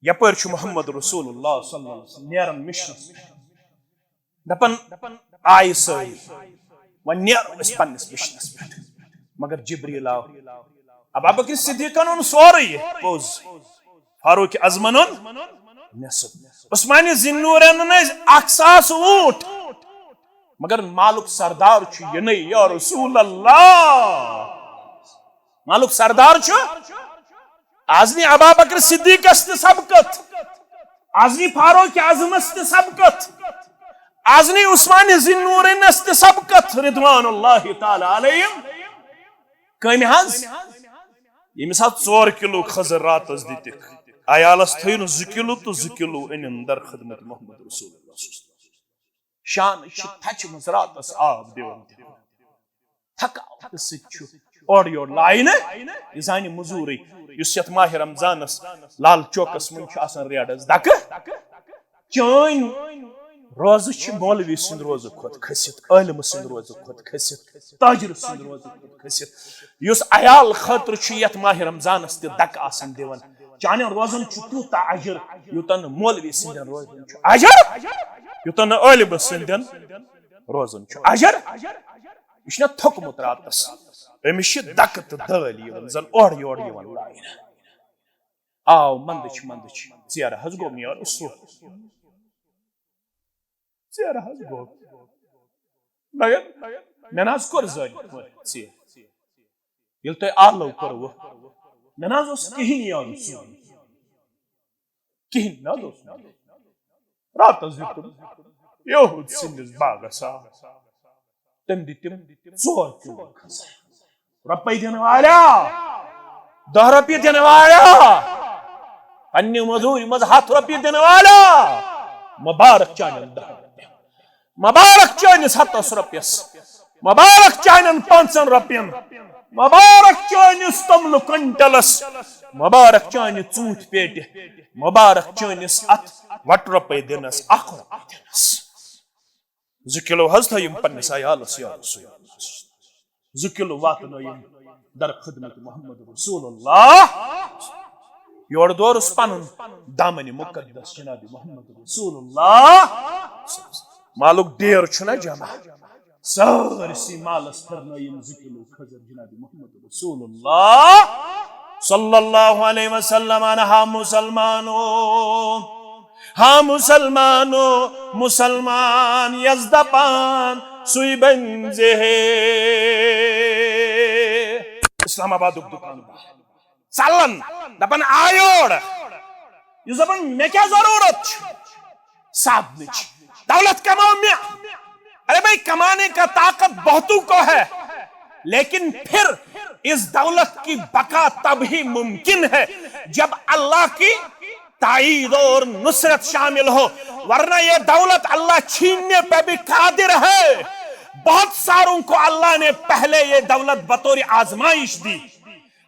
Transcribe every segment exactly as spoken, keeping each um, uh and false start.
یپٲرۍ چھُ محمد رسول اللہ صلی اللہ علیہ وسلم نیران مِشنَس پٮ۪ٹھ۔ دَپان، آیہِ سٲری، وۄنۍ نیرو أسۍ پننِس مِشنَس پٮ۪ٹھ۔ مگر جبریل آو۔ ابابکر صدیقن اوٚن سورُے یہِ پوٚز، فاروق اعظمن اوٚن نصف، عثمان ذی النورینن ٲسۍ اکھ ساس اوٗنٹ، مگر مالُک سردار چھُ یِنَے یا رسول اللہ۔ مالُک سردار چھُ۔ از نی ابابکر صدیقس تہِ سبقت، از نی فاروق اعظمس تہِ سبقت، از نی عثمان ذی النورینس تہِ سبقت رضوان اللہ تعالی علیہم۔ کٔمۍ حظ؟ ییٚمِس حظ ژور کِلوٗ کھٔزٕر راتس دِتِکھ، عیالس تھٲیِن زٕ کِلوٗ تہٕ زٕ کِلوٗ أنِن در خدمت محمد رسول اللہ۔ شان چھِ تھچہِ منٛز راتس آب دِوان۔ تھکاوٹہٕ سۭتۍ چھُ اورٕ یورٕ لاینہٕ یہِ زانہِ مٔزوٗرٕے۔ یُس یتھ ماہِ رمضانس لال چوکس منٛز چھُ آسان ریڈس دکہٕ، چٲنۍ روزٕ چھِ مولوی سٕنٛدِ روزٕ کھۄتہٕ کھٔسِتھ، عٲلمہٕ سٕنٛدِ روزٕ کھۄتہٕ کھٔسِتھ، تاجر سٕنٛدِ روزٕ کھۄتہٕ کھٔسِتھ۔ یُس عیال خٲطرٕ چھُ یتھ ماہِ رمضانس تہِ دکہٕ آسان دِوان، چانٮ۪ن روزن چھُ تیوٗتاہ اجر، یوٗتاہ نہٕ مولوی سٕنٛدٮ۪ن روزن چھُ اجر، یوٗتاہ نہٕ عٲلمہٕ سٕنٛدٮ۪ن روزن چھُ اجر۔ یہِ چھُنہ تھوٚکمُت راتس، أمِس چھِ دکہٕ تہٕ دٲلۍ یِوان زن اورٕ یورٕ یِوان لاینہٕ۔ آو مندٕچھ مندٕچھ ژیرٕ حظ گوٚو مےٚ رسول۔ ژیرٕ حظ گوٚو۔ مگر مےٚ نہ حظ کوٚر زٲنِتھ پٲٹھۍ ژیر۔ ییٚلہِ تۄہہِ آلو کوٚروٕ، مےٚ نہ حظ اوس کِہیٖنۍ یہِ رسول۔ کِہیٖنۍ نہ حظ اوس نہٕ۔ راتس دیُتُم یہود سٕنٛدِس باغس آب۔ تٔمۍ دِتِم ژور کِلوٗ کھٔزٕر۔ رۄپَے دِنہٕ والیو، دَہ رۄپیہِ دِنہٕ والیو، پننہِ مٔزوٗرِ منٛز ہَتھ رۄپیہِ دِنہٕ والیو، مُبارک چانٮ۪ن دَہَن رۄپیَن، مُبارک چٲنِس ہَتَس رۄپیَس، مُبارک چانٮ۪ن پانٛژَن رۄپیَن، مُبارک چٲنِس توٚملہٕ کوینٹلَس، مُبارک چانہِ ژوٗنٛٹھۍ پیٹہِ، مُبارک چٲنِس اَتھ وَٹہٕ رۄپَے دِنَس، اَکھ رۄپَے دِنَس۔ زٕ کِلوٗ حظ تھٲیِم پننِس عیالس یا رسول۔ زٕ کِلوٗ واتنٲیِم در خدمت محمد رسول اللہ۔ یورٕ دورُس پنُن دامنِ مُقدس جناب محمد رسول اللہ۔ مالُک ڈیر چھُنہ جمع، سٲرسٕے مالس پھِرنٲیِم زٕ کِلوٗ کھٔزٕر جناب محمد رسول اللہ صلی اللہ علیہ وسلم۔ ہا مسلمانو، ہا مسلمانو، مسلمان یس دپان سُے بنزِ ہے۔ اسلام آبادُک دُکاندار ژلان، دپان آ یور، یُس دپان مےٚ کیٛاہ ضروٗرت چھِ سادنٕچ، دولت کماو مےٚ۔ ارے بھائی، کمانے کا طاقت بہتوں کو ہے، لیکن پھر اس دولت کی بقا تب ہی ممکن ہے جب اللہ کی تائید اور نصرت شامل ہو، ورنہ یہ دولت اللہ چھیننے پہ بھی قادر ہے۔ بہت ساروں کو اللہ نے پہلے یہ دولت بطور آزمائش دی،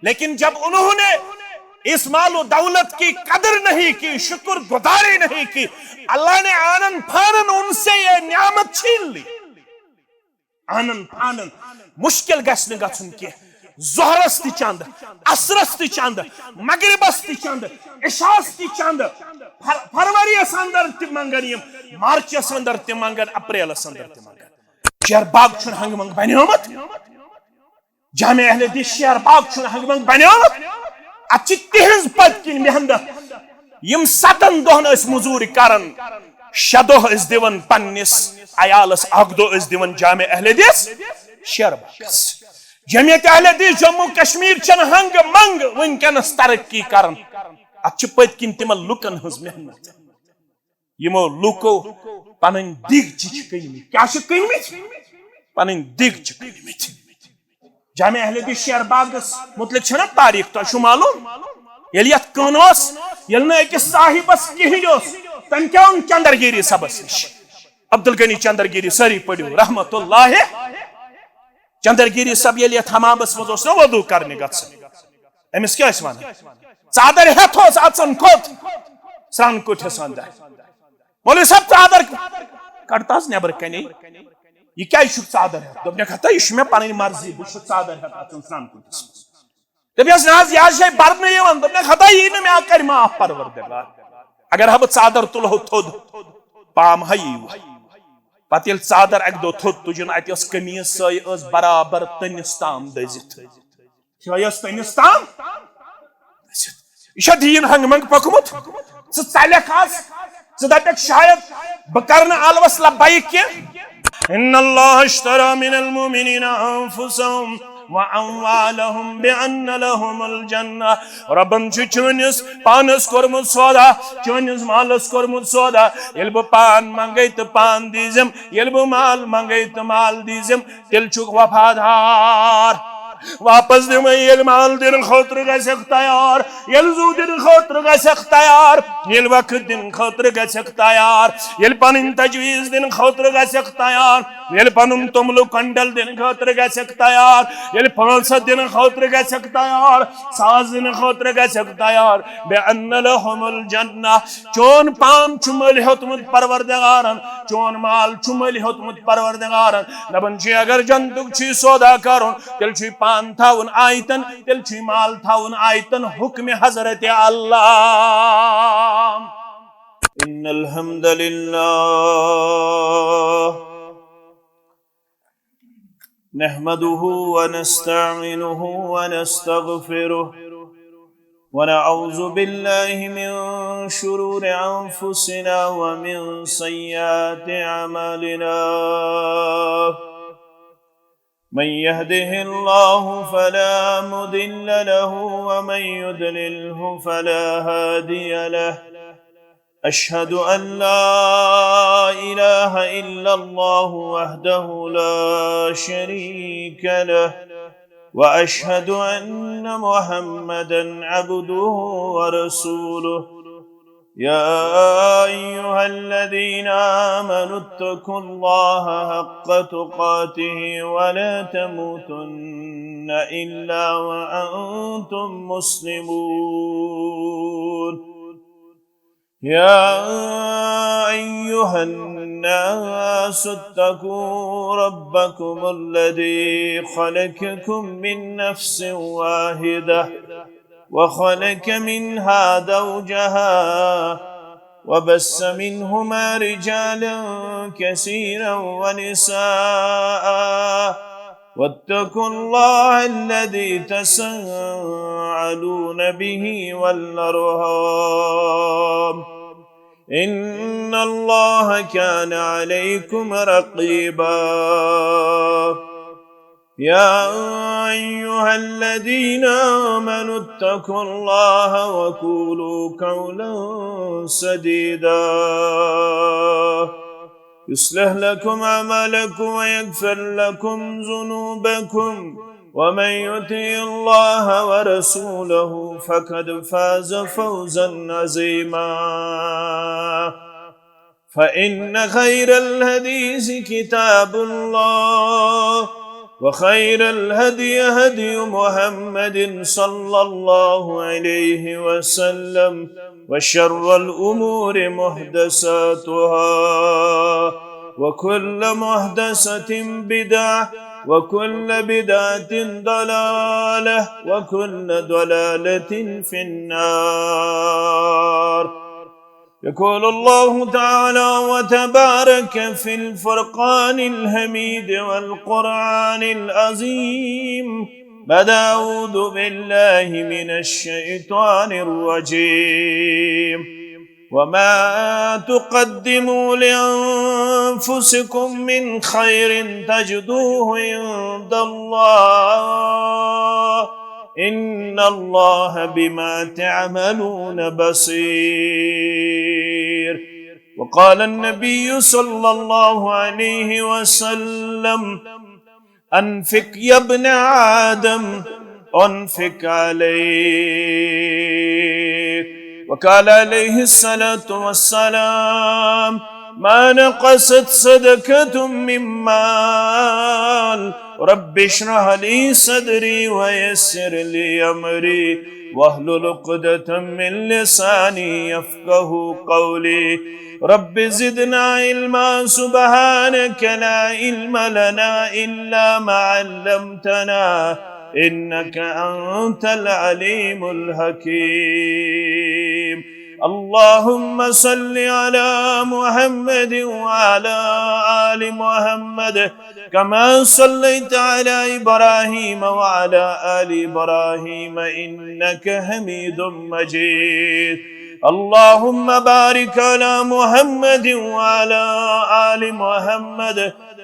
لیکن جب انہوں نے اس مال و دولت کی قدر نہیں کی، شکر گزاری نہیں کی، اللہ نے آنن پھانن ان سے یہ نعمت چھین لی۔ آنن پھانن مشکل گژھِ نہٕ گژھُن کینٛہہ۔ ظہرس تہِ چند، عصرس تہِ چند، مغربس تہِ چند، عشاس تہِ چند، فر-، فروریس اندر تہِ منگن یِم، مارچس اندر تہِ منگن، اپریلس اندر تہِ منگن۔ شیر باغ چھُنہٕ ہنگہٕ منگہٕ بنیومُت۔ جامع اہل حدیث شیر باغ چھُنہٕ ہنگہٕ منگہٕ بنیومُت۔ اتھ چھِ تِہنٛز پٔتۍ کِنۍ محنت۔ یِم ستن دۄہن ٲسۍ مٔزوٗرۍ کران، شےٚ دۄہ ٲسۍ دِوان پننِس عیالس، اکھ دۄہ ٲسۍ دِوان جامع اہل حدیث شیر باغس۔ جمعیت اہل حدیث جموں کشمیر چھنہٕ ہنگہٕ منگہٕ وٕنکیٚنس ترقی کران۔ اتھ چھِ پٔتۍ کِنۍ تِمن لُکن ہٕنٛز محنت۔ یِمو لُکو پنٕنۍ دیٖگچہِ چھِ کٕنمٕتۍ۔ کیٛاہ چھِ کٕنمٕتۍ؟ پنٕنۍ دیٖگچہِ کٕنمٕتۍ۔ جامع اہل حدیث شیر باغس متعلق چھنا تاریخ تۄہہِ چھُو معلوم؟ ییٚلہِ یتھ کٕن اوس، ییٚلہِ نہٕ أکِس صاحبس کِہیٖنۍ اوس، تٔمۍ کیٛاہ اوٚن چندرگیری صٲبس نِش؟ عبدالغنی چندرگیری، سٲری پٔرِو رحمت اللہ۔ چندرگیری صٲب ییٚلہِ یتھ حمامس منٛز اوس نا وضو کرنہِ گژھان، أمِس کیٛاہ ٲسۍ ونان؟ ژادر ہٮ۪تھ اوس اژان کوٚت؟ سرٛان کُٹھِس اندر۔ مولوی صٲب، ژادر کڑتہٕ حظ نٮ۪بر کنے۔ یہِ کیٛازِ چھُکھ ژادر ہٮ۪تھ؟ دوٚپنکھ، ہتا، یہِ چھُ مےٚ پنٕنۍ مرضی، بہٕ چھُس ژادر ہٮ۪تھ اژان سرٛان کُٹھِس منٛز۔ دوٚپنس، نہ حظ، یہِ حظ چھے برنہٕ یِوان۔ دوٚپنکھ، ہتا، یی نہٕ مےٚ، کر معاف پروردگار۔ اگر ہا بہٕ ژادر تُلہو تھوٚد، پام ہا یی وۄنۍ۔ پتہٕ ییٚلہِ ژادر اکہِ دۄہ تھوٚد تُجُن، اتہِ ٲس قمیٖض، سۄے ٲس برابر تٔنِس تام دٔزِتھ۔ سۄے ٲس تٔنِس تام دٔزِتھ۔ یہِ چھا دیٖن ہنٛگہٕ منٛگہٕ پوٚکمُت؟ ژٕ ژلکھ از، ژٕ دپکھ شاید بہٕ کرٕ نہٕ آلوس لبیک کینٛہہ۔ ان اللہ اشترى من المؤمنین انفسهم واموالهم بان لهم الجنہ۔ ربن چھُ چٲنِس پانس کوٚرمُت سودا، چٲنِس مالس کوٚرمُت سودا۔ ییٚلہِ بہٕ پان منگے تہٕ پان دیٖزٮ۪م، ییٚلہِ بہٕ مال منگے تہٕ مال دیٖزٮ۪م، تیٚلہِ چھُکھ وفادار۔ واپس دِمے ییٚلہِ مال دِنہٕ خٲطرٕ گژھکھ تیار، ییٚلہِ زُو دِنہٕ خٲطرٕ گژھکھ تیار، ییٚلہِ وقت دِنہٕ خٲطرٕ گژھکھ تیار، ییٚلہِ پنٕنۍ تجویز دِنہٕ خٲطرٕ گژھکھ تیار، ییٚلہِ پنُن توٚملہٕ کۄنڈل دِنہٕ خٲطرٕ گژھکھ تیار، ییٚلہِ پانٛژھ ہتھ دِنہٕ خٲطرٕ گژھکھ تیار، ساس دِنہٕ خٲطرٕ گژھکھ تیار، بے ان لہم الجنہ، چون پان چھُ مٔلۍ ہیوٚتمُت پروردگارن، چون مال چھُ مٔلۍ ہیوٚتمُت پروردگارن۔ دپان چھُ، اگر جنتُک چھُے سودا کرُن، تیٚلہِ چھُے پان تھاوُن آیتن، تیٚلہِ چھُے مال تھاوُن آیتن حکمِ حضرت اللہ۔ ان الحمد للہ نحمده ونستعينه ونستغفره، ونعوذ بالله من شرور أنفسنا ومن سيئات أعمالنا. من يهده الله فلا مضل له، ومن يضلله فلا هادي له. أشهد أن لا إله إلا الله وحده لا شريك له، وأشهد أن محمدا عبده ورسوله. يا أيها الذين آمنوا اتقوا الله حق تقاته ولا تموتن إلا وأنتم مسلمون. يا أيها الناس اتقوا ربكم الذي خلقكم من نفس واحدة وخلق منها زوجها وبث منهما رجالا كثيرا ونساء واتقوا الله الذي تساءلون به والأرحام إن الله كان عليكم رقيبا. يا أيها الذين آمنوا اتقوا الله وقولوا قولا سديدا يصلح لكم أعمالكم ويغفر لكم ذنوبكم ومن يطع الله ورسوله فقد فاز فوزا عظيما. فإن خير الحديث كتاب الله، وخير الهدي هدي محمد صلى الله عليه وسلم، وشر الأمور محدثاتها، وكل محدثة بدعة، وكل بدعة ضلالة، وكل ضلالة في النار. يقول الله تعالى وتبارك في الفرقان الحميد والقرآن العظيم بعد أعوذ بالله من الشيطان الرجيم. وما تقدموا لأنفسكم من خير تجدوه عند الله إن الله بما تعملون بصير. وقال النبي صلى الله عليه وسلم: أنفق يا ابن آدم أنفق عليك. وقال عليه الصلاة والسلام: ما نقصت صدقة من مال. رب اشرح لي صدري ويسر لي أمري واحلل عقدة من لساني يفقه قولي. رب زدنا علما، سبحانك لا علم لنا إلا ما علمتنا إنك أنت العليم الحكيم. اللهم صل على محمد وعلى آل محمد كما صليت على إبراهيم وعلى آل إبراهيم إنك حميد مجيد. اللهم بارك على محمد وعلى آل محمد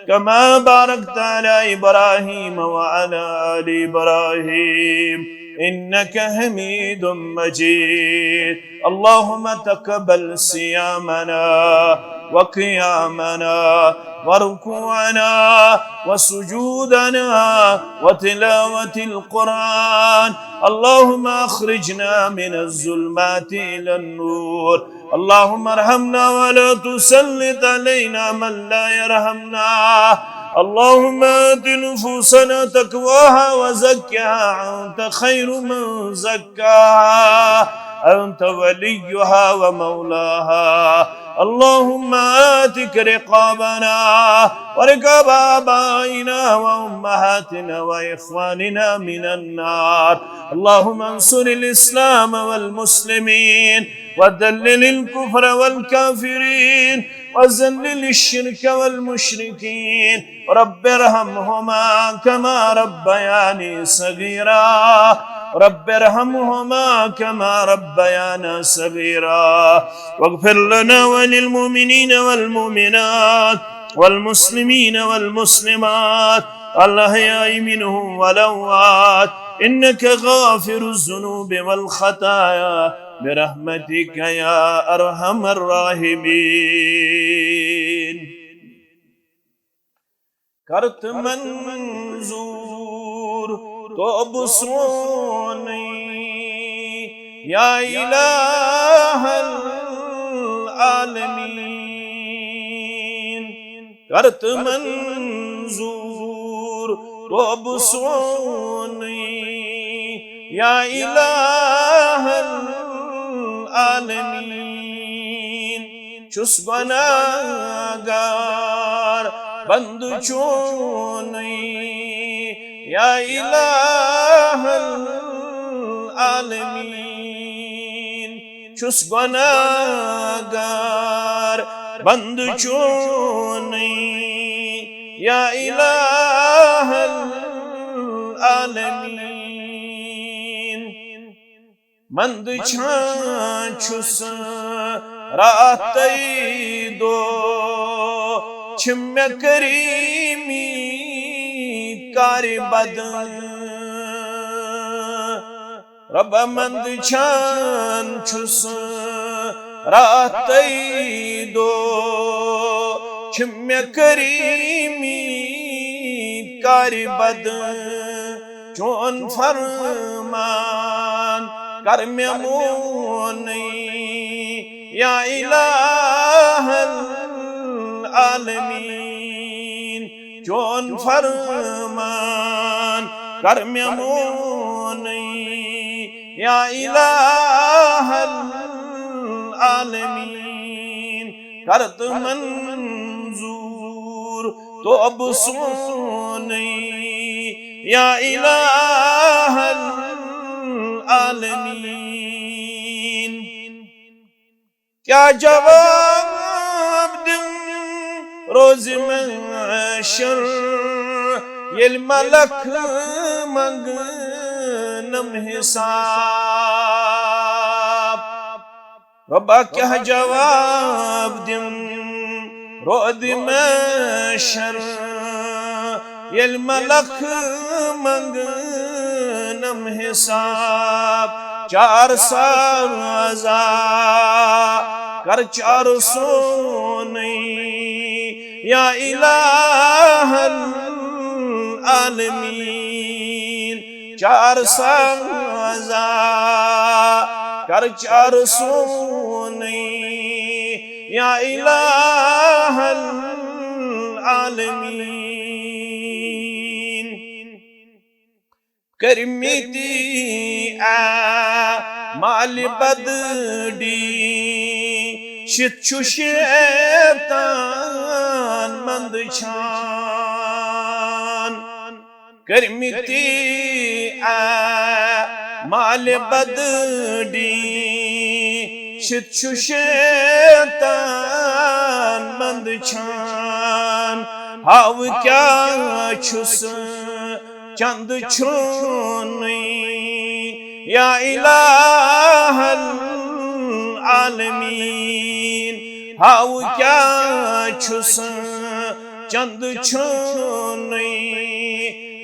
كما باركت على إبراهيم وعلى آل إبراهيم إنك حميد مجيد. اللهم تقبل صيامنا وقيامنا وركوعنا وسجودنا وتلاوة القرآن. اللهم أخرجنا من الظلمات إلى النور. اللهم ارحمنا ولا تسلط علينا من لا يرحمنا. اللهم آت نفوسنا تقواها وزكها أنت خير من زكاها أنت وليها ومولاها. اللهم آتك رقابنا ورقاب آبائنا وأمهاتنا وإخواننا من النار. اللهم انصر الإسلام والمسلمين وذلل الكفر والكافرين وذلل الشرك والمشركين. رب ارحمهما كما ربياني صغيرا. رب ارحمهما كما ربيانا صغيرا. واغفر لنا وللمؤمنين والمؤمنات والمسلمين والمسلمات الأحياء منهم والأموات إنك غافر الذنوب والخطايا برحمتك يا أرحم الراحمين. کرت منظور توب سونی یا الہ العالمین۔ کرت منظور توب سونی یا الہ العالمین۔ چھُس گناہگار بندٕ چونُے یا الہ العالمین۔ چھُس گناہگار بندٕ چونُے یا الہ العالمین۔ مند چھان چھُس راتَے دۄہ، چھِ مےٚ کریٖمی کارِ بدن۔ رۄبا مند چھان چھُس راتَے دۄہ، چھِ مےٚ کریٖمی کارِ بدن۔ چون فرمان کر مےٚ مونٕے یا الہ العالمین۔ چون فرمان کر مےٚ مونٕے یا الہ العالمین۔ کر تہٕ منظور توب سونٕے یا الہ العالمین۔ کیا جواب دِم روزِ محشر ییٚلہِ ملک منگنم حساب؟ رۄبا کیٛاہ جواب دِم روزِ محشر ییٚلہِ ملک منگنم حساب؟ چار سازا کر چار سونٕے یا الہ العالمین۔ چار سازا کر چار سونٕے یا الہ العالمین۔ کٔرمٕتی اعمال بدڈی شِتھ چھُ شیطان مند چھان۔ کٔرمٕتی اعمال بدڈی چھُ شیطان مندچھان، ہاو کیٛاہ چھُس چند چھُنٕے۔ یا الہ العالمین، ہاو کیٛاہ چھُس چند چھُنٕے۔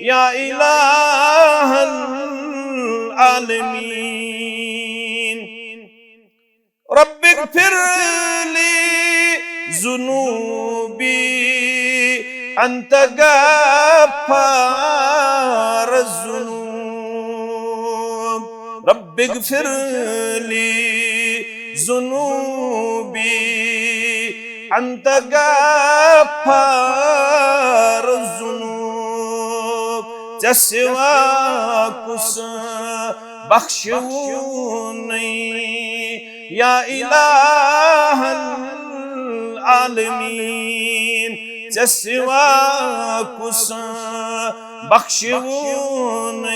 یا الہ العالمین، رب اغفر لی ذنوبی، انت غفار الذنوب۔ رب اغفر لی ذنوبی، انت غفار الذنوب۔ ژےٚ سوا کُس بخشوُن؟ یا الہ العالمین، ژےٚ سوا کُس بخشوُن؟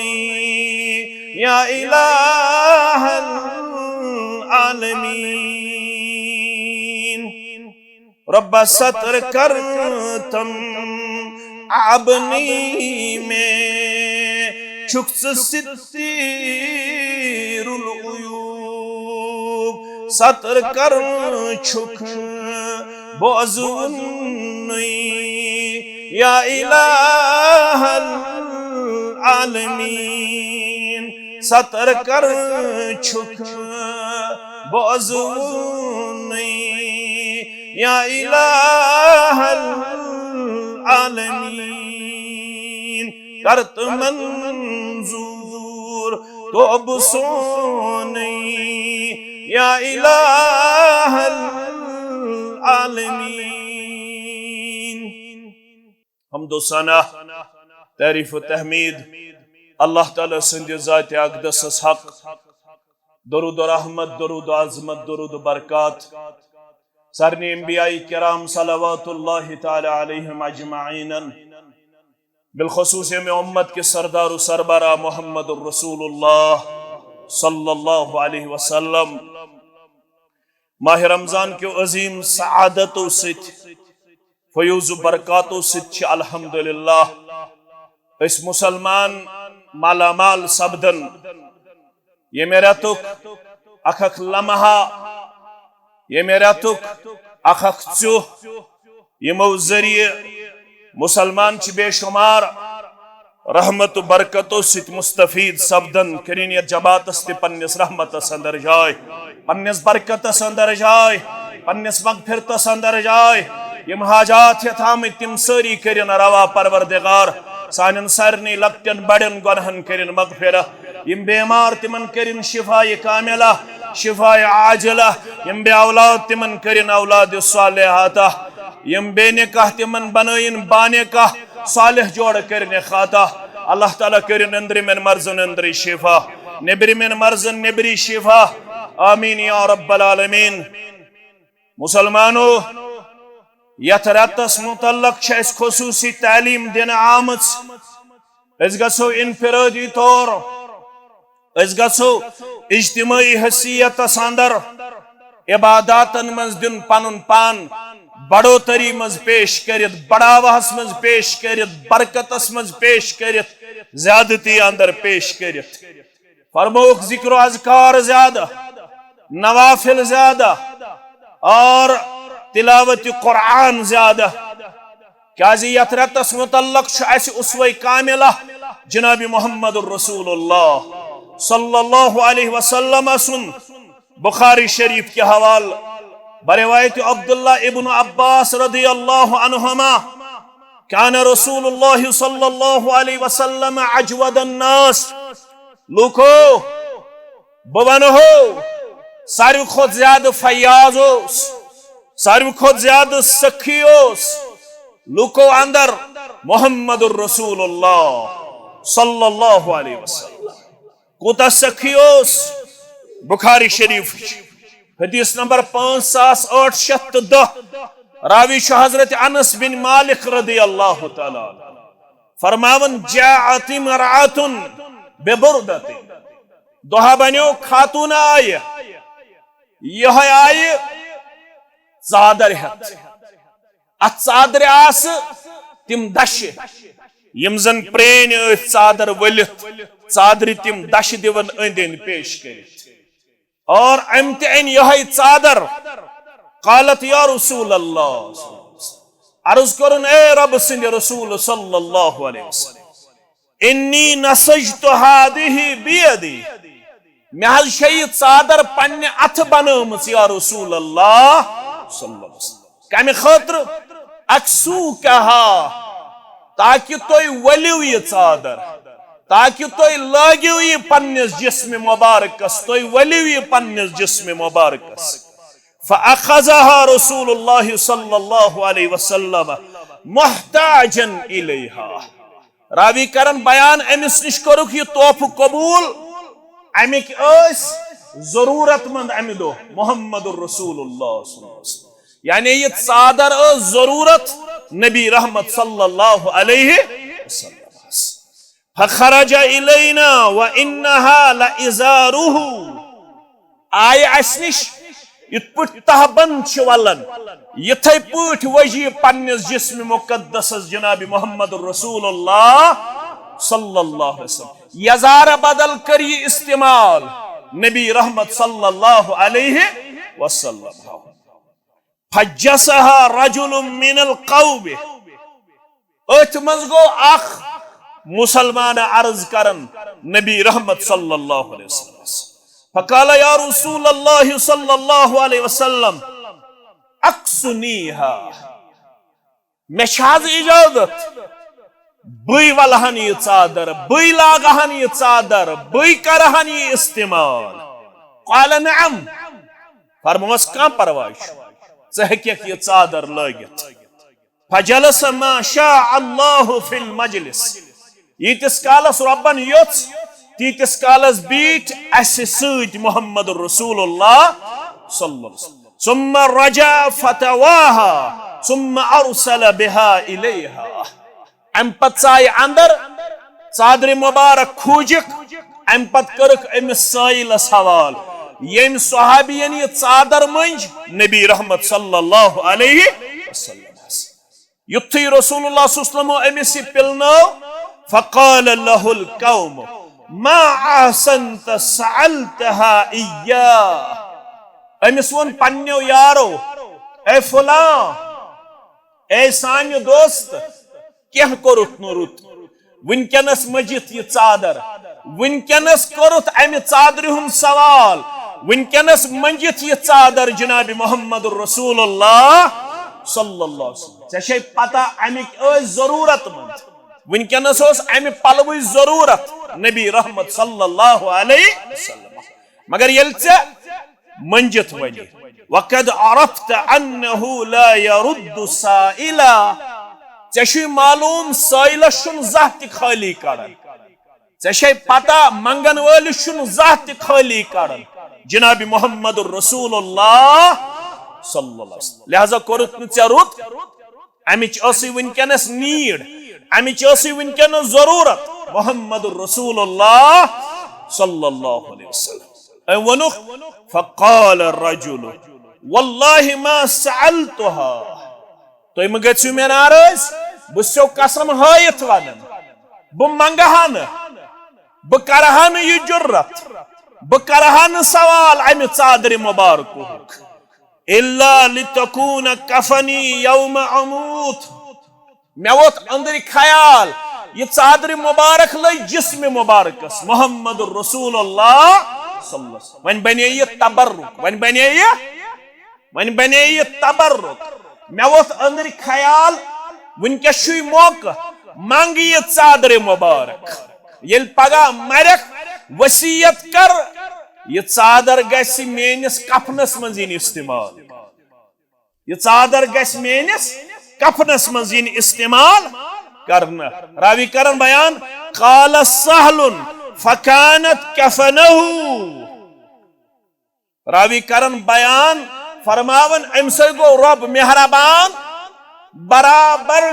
یا الہ العالمین، رۄبہ ستر کر تم عیبن، مےٚ چھُکھ ژٕ ستیر العیوب، ستر کر چھُکھ بوزوُن۔ یا الہ العالمین، ستر کر چھُکھ بوزوُن۔ یا الہ العالمین، کر تہٕ منظور توبہٕ سونٕے۔ یا الہ العالمین۔ حمد و ثنا، تعریف و تحمید، اللہ تعالیٰ سٕنٛدِ ذاتِ اقدسس حق۔ درود و رحمت، درود و عظمت، درود و برکات سارنٕے انبیاء کرام صلوات اللہ تعالیٰ علیہم اجمعین، بالخصوص ییٚمہِ امت کِس سردار و سربراہ محمد رسول اللہ صلی اللہ علیہ وسلم۔ ماہ رمضان کیو عظیم سعادتو سۭتۍ، فیوض و برکاتو سۭتۍ چھِ الحمدللہ أسۍ مسلمان مالا مال سپدان۔ ییٚمہِ رٮ۪تُک اکھ اکھ لمحہ، ییٚمہِ رٮ۪تُک اکھ اکھ ژیوٚہ، یِمو ذٔریعہٕ مسلمان چھِ بے شمار رحمت و برکتو سۭتۍ مستفید سپدان۔ کٔرِن یتھ جماعتس تہِ پننِس رحمتس اندر جاے، پننِس برکتس اندر جاے، پننِس مغفرتس اندر جاے۔ یِم حاجات ہٮ۪تھ آمٕتۍ، تِم سٲری کٔرِن روا پروردگار۔ سانٮ۪ن سارنٕے لۄکٹٮ۪ن بڑٮ۪ن گۄنہن کٔرِن مغفرت۔ یِم بیمار، تِمن کٔرِن شفاء کاملہ، شفاء عاجلہ۔ یِم بے اولاد، تِمن کٔرِن اولاد صالحہ عطا۔ یِم بے نکاح، تِمن بنٲیِن با نکاح، صالح جوڑٕ کٔرِنکھ عطا۔ اللہ تعالیٰ کٔرِن أنٛدرِمٮ۪ن مرضن أنٛدری شفا، نیٚبرِمٮ۪ن مرضن نیٚبری شفا۔ آمین یا رب العالمین۔ مسلمانو، یتھ رٮ۪تس متعلق چھِ اَسہِ خصوصی تعلیٖم دِنہٕ آمٕژ۔ أسۍ گژھو انفرادی طور، أسۍ گژھو اجتماعی حیثیتس اندر عباداتن منٛز دیُن پنُن پان بڑوتری منٛز پیش کٔرِتھ، بڑاوہس منٛز پیش کٔرِتھ، برکتس منٛز پیش کٔرِتھ، زیادتی اندر پیش کٔرِتھ۔ فرمووُکھ ذکر و اذکار زیادٕ، نوافل زیادٕ اور تلاوت قرآن زیادٕ۔ کیازِ یتھ رٮ۪تس متعلق چھُ اَسہِ اسوہ کاملہ جناب محمد رسول اللہ صلی اللہ علیہ وسلم سُنٛد بخاری شریف کہِ حوالہٕ بروایت عبداللہ ابن عباس رضی اللہ عنہما، کان رسول اللہ صلی اللہ علیہ وسلم اجود الناس۔ لوکو، بہٕ ونہو، ساروی کھۄتہٕ زیادٕ فیاض اوس، ساروی کھۄتہٕ زیادٕ سخی اوس لوکو اندر محمد رسول اللہ صلی اللہ علیہ وسلم۔ کوٗتاہ سخی اوس؟ بخاری شریف حدیث نمبر پانٛژھ ساس ٲٹھ شیٚتھ تہٕ دَہ۔ راوی چھُ حضرت انس بن مالک رضی اللہ تعالیٰ عنہ۔ فرماون، جاءت امرأة ببردة۔ دۄہا بنیو، خاتون آیہِ، یہے آیہِ ژادر ہیتھ۔ اتھ ژادرِ آسہٕ تِم دشہِ، یم زن پرٲنۍ ٲسۍ ژادر ؤلِتھ، ژادرِ تِم دشہِ دِوان أنٛدۍ أنٛدۍ پیش کٔرِتھ۔ اور أمۍ تہِ أنۍ یہے ژادر۔ قالت یا رسول اللہ، عرض کوٚرُن، اے رب سٕنٛدِ رسول صلی اللہ علیہ وسلم، انی نسجت هذه بیدی، مےٚ حظ چھےٚ یہِ ژادر پننہِ اتھٕ بنٲومٕژ یا رسول اللہ صلی اللہ علیہ وسلم۔ کمہِ خٲطرٕ؟ اکسوکہا، تاکہِ تُہۍ ؤلِو یہِ ژادر، تاکہِ تُہۍ لٲگِو یہِ پننِس جسمِ مبارکس، تُہۍ ؤلِو یہِ پننِس جسمِ مبارکس۔ فأخذها رسول الله صلى الله عليه وسلم محتاجا إليها۔ راوی کرن بیان، أمِس نِش کوٚرُکھ یہِ تحفہٕ قبول، اَمِکۍ ٲسۍ ضروٗرت مند اَمہِ دۄہ محمد رسول اللہ صلی اللہ علیہ وسلم۔ یعنی یہِ ژادر ٲس ضروٗرت نبی رحمت صلی اللہ علیہ وسلم۔ فخرج إلينا وإنها لإزاره۔ آیہِ اَسہِ نِش یِتھ پٲٹھۍ تہبند چھِ ولان، یِتھے پٲٹھۍ ؤج یہِ پننِس جسم مقدسس جناب محمد رسول اللہ صلی اللہ علیہ وسلم۔ یزارٕ بدل کٔر یہِ استعمال نبی رحمت صلی اللہ علیہ وسلم۔ فجسها رجل من القوم۔ أتھۍ منٛز گوٚو اکھ مسلمان عرض کران نبی رحمت صلی اللہ علیہ وسلم۔ فقال یا رسول اللہ صلی اللہ علیہ وسلم، اکسنیہا، مےٚ چھا حظ اجازت؟ بٕے ولہن یہِ ژادر، بٕے لاگہن یہِ ژادر، بٕے کرہن یہِ استعمال؟ قال نعم۔ فرموس، کانٛہہ پرواے چھُ، ژٕ ہیٚککھ یہِ ژادر لٲگِتھ۔ فجلس ما شاء الله في المجلس۔ ییٖتِس کالس رۄبن یوٚژھ، تیٖتِس کالس بیٖٹھۍ اسہِ سۭتۍ محمد رسول اللہ صلی اللہ علیہ وسلم۔ ثم رجع فتواها ثم ارسل بها الیها۔ امہِ پتہٕ ژایہِ اندر، ژادرِ مبارک کھوٗجِکھ، امہِ پتہٕ کٔرٕکھ أمِس سٲیلس حوالہٕ۔ ییٚمۍ صحابین یہِ ژادر مٔنج نبی رحمت صلی اللہ علیہ وسلم۔ یُتھُے رسول اللہ صلی اللہ علیہ وسلم أمِس یہِ پِلنٲو، فقال له القوم ما احسنت سألتها إياه۔ أمِس ووٚن پننیو یارو، اے فلاں، اے سانہِ دوست، کینٛہہ کوٚرُتھ نہٕ رُت۔ وٕنکیٚنس مٔنجِتھ یہِ ژادر، وٕنکیٚنس کوٚرُتھ امہِ ژادرِ ہُنٛد سوال، وٕنکیٚنس مٔنجِتھ یہِ ژادر جناب محمد رسول اللہ صلی اللہ علیہ وسلم۔ ژےٚ چھے پتہ امِکۍ ٲسۍ ضروٗرت مند، وٕنکیٚنس اوس امہِ پلوٕچ ضروٗرت نبی رحمت صلی اللہ علیہ وسلم۔ مگر ییٚلہِ ژےٚ مٔنجِتھ ونہِ، وقد عرفت انه لا يرد سائلا، ژےٚ چھُے معلوم سٲیلس چھُنہٕ زانٛہہ تہِ خٲلی کڑان۔ ژےٚ چھے پتہ منگن وٲلِس چھُنہٕ زانٛہہ تہِ خٲلی کڑان جناب محمد رسول اللہ صلی اللہ علیہ وسلم۔ لہذا کوٚرُتھ نہٕ ژےٚ رُت، امِچ ٲسٕے وٕنکیٚنس need، امِچ ٲسٕے وٕنکیٚنس ضروٗرت محمد رسول اللہ صلی اللہ علیہ وسلم۔ أمۍ ووٚنُکھ، فقال الرجل والله ما سألتها۔ تُہۍ مہٕ گٔژھِو مےٚ ناراض، بہٕ چھُسو قسم ہٲیِتھ ونان، بہٕ منگہٕ ہا نہٕ، بہٕ کرٕ ہا نہٕ یہِ جُرت، بہٕ کرٕ ہا نہٕ سوال امہِ ژادرِ مبارکُک۔ الا لتکون کفنی یوم اموت۔ مےٚ ووت أنٛدرۍ خیال، یہِ ژادرِ مبارک لٔج جسمِ مبارکس محمد رسول اللہ صلی اللہ علیہ وسلم۔ وۄنۍ بنے یہِ تبرک، وۄنۍ بنے یہِ، وۄنۍ بنے یہِ تبرک۔ مےٚ ووت أنٛدرۍ خیال، وٕنکیٚس چھُے موقعہٕ، منٛگ یہِ ژادرِ مبارک۔ ییٚلہِ پگاہ مرکھ، وصیت کر، یہِ ژادر گژھِ میٲنِس کفنس منٛز یِنۍ استعمال۔ یہِ ژادر گژھِ میٲنِس کفنس منٛز یِنۍ استعمال کرنہٕ۔ راوی کرن بیان، قال سہل فکانت کفنہ۔ راوی کرن بیان، فرماون، امہِ سۭتۍ گوٚو رۄب مہربان، برابر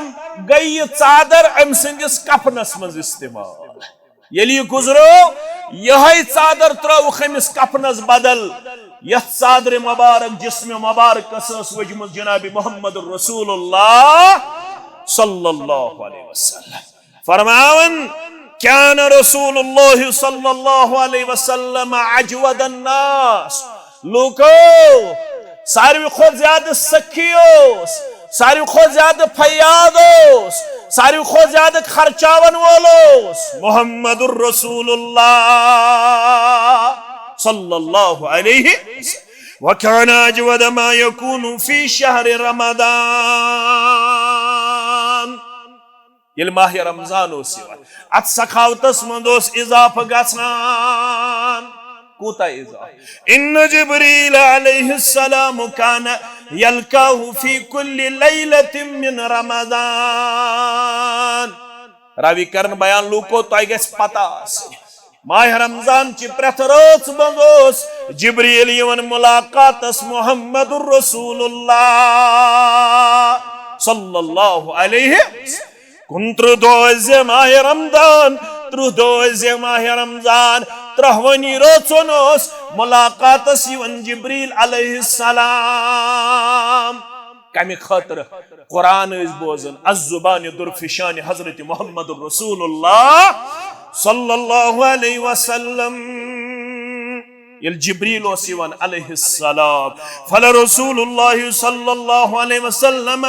گٔے یہِ ژادر أمۍ سٕنٛدِس کفنس منٛز استعمال۔ ییٚلہِ یہِ گُزرو، یِہوٚے ژادر ترٲوٕکھ أمِس کفنس بدل، یتھ ژادرِ مبارک، جسمِ مبارکس ٲس ؤجمٕژ جناب محمد رسول اللہ صلی اللہ علیہ وسلم۔ فرماوان، كان رسول الله صلى الله عليه وسلم أجود الناس۔ لوٗکو، ساروی کھۄتہٕ زیادٕ سخی اوس، ساروی کھۄتہٕ زیادٕ فیاض اوس، ساروی کھۄتہٕ زیادٕ خرچاون وول اوس محمد رسول اللہ صلی اللہ علیہ وسلم۔ وكان أجود ما يكون في شهر رمضان۔ ییٚلہِ ماہِ رمضان اوس یِوان، اتھ سخاوتس منٛز اوس اضافہٕ گژھان۔ کوٗتاہ اضافہٕ؟ ان جبریل علیہ السلام كان يلقاه في كل ليلة من رمضان۔ راوی کرن بیان، لوٗکو، تۄہہِ گژھِ پتہ آسٕنۍ، ماہِ رمضان چہِ پرٛٮ۪تھ رٲژ منٛز اوس جبریل یِوان ملاقاتس محمد رسول اللہ صلی اللہ علیہ وسلم۔ کُنترٕہ دۄہ ٲسۍ زِ ماہِ رمضان، ترٕٛہ دۄہ ٲسۍ زِ ماہِ رمضان، ترٛہوٕنی رٲژن اوس ملاقاتس یِوان جبریل علیہ السلام۔ کمہِ خٲطرٕ؟ قرآن ٲسۍ بوزان از زبان درفشان حضرت محمد رسول اللہ صلی اللہ علیہ وسلم۔ ییٚلہِ جبریل اوس یِوان علیہ السلام، فلرسول اللہ صلی اللہ علیہ وسلم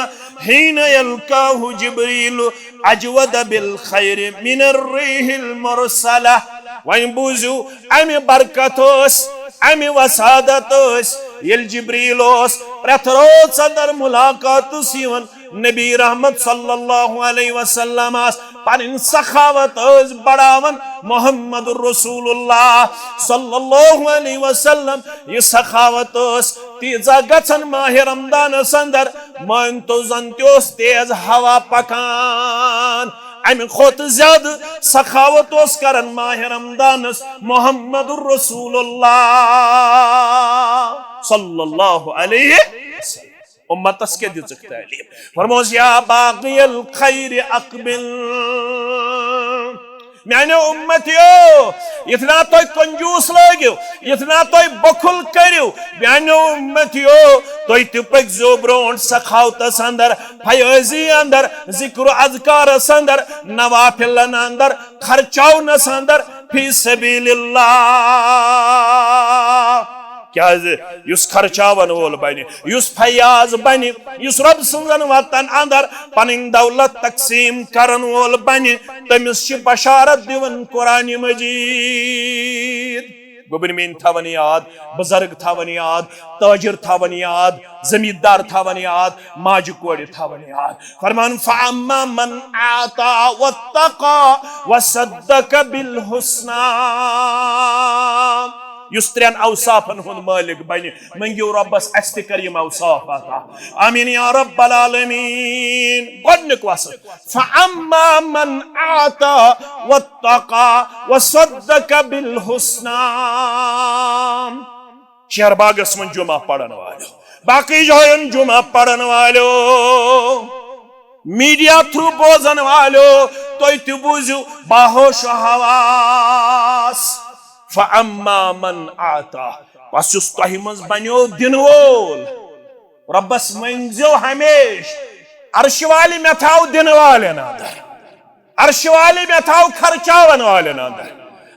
حين يلقاه جبريل أجود بالخير من الريح المرسلة۔ وۄنۍ بوٗزِو، امہِ برکت ٲس، امہِ وسادت ٲس، ییٚلہِ جبریل اوس پرٛٮ۪تھ رٲژ اندر ملاقاتس یِوان نبی رحمت صلی اللہ علیہ وسلمس، پنٕنۍ سخاوت ٲس بڑاوان محمد رسول اللہ صلی اللہ علیہ وسلم۔ یہِ سخاوت ٲس تیٖژاہ گژھان ماہِ رمضانس اندر، مٲنۍ تو زن تہِ اوس تیز ہوا پکان۔ امہِ کھۄتہٕ زیادٕ سخاوت اوس کران ماہِ رمضانس محمد رسول اللہ صلی اللہ علیہ وسلم۔ امتس کیٛاہ دِژٕکھ تعلیٖم؟ فرموس، یا باغی الخیر اقبل۔ میانیو امتیو، یتھ نا تُہۍ کنجوس لٲگِو، یتھ نا تُہۍ بخل کٔرِو، میانیو امتیو، تُہۍ تہِ پٔکۍزیو برونٛٹھ سخاوتس اندر، فیاضی اندر، ذکر و اذکارس اندر، نوافلن اندر، خرچاونس اندر، فی سبیل اللہ۔ کیازِ یُس خرچاون وول بنہِ، یُس فیاض بنہِ، یُس رۄب سٕنزن وتن اندر پنٕنۍ دولت تقسیم کرن وول بنہِ، تٔمِس چھِ بشارت دِوان قرآن مجید۔ گوٚبرۍ میٲنۍ تھاوان یاد، بزرگ تھاوان یاد، تاجر تھاوان یاد، زمیندار تھاوان یاد، ماجہِ کورِ تھاوان یاد۔ فرمان، فاما من اعطى واتقى وصدق بالحسنى۔ یُس ترٛٮ۪ن اوصافن ہُنٛد مٲلِک بنہِ، مٔنگِو رۄبس اسہِ تہِ کر یِم اوصاف عطا۔ آمین یا رب العالمین۔ گۄڈنیُک وصف، فاما من اعطى واتقى وصدق بالحسنى۔ شہر باغس منٛز جمعہ پرن والو، باقی جاین جمعہ پرن والو، میڈیا تھرو بوزن والو، تُہۍ تہِ بوٗزِو باہوش و حواس۔ فاما من اعطى، پس یُس تۄہہِ منٛز بنیو دِنہٕ وول، رۄبس مٔنگزیو ہمیشہٕ، عرشہِ والہِ مےٚ تھاو دِنہٕ والٮ۪ن اندر، عرشہِ والہِ مےٚ تھاو خرچاون والٮ۪ن اندر،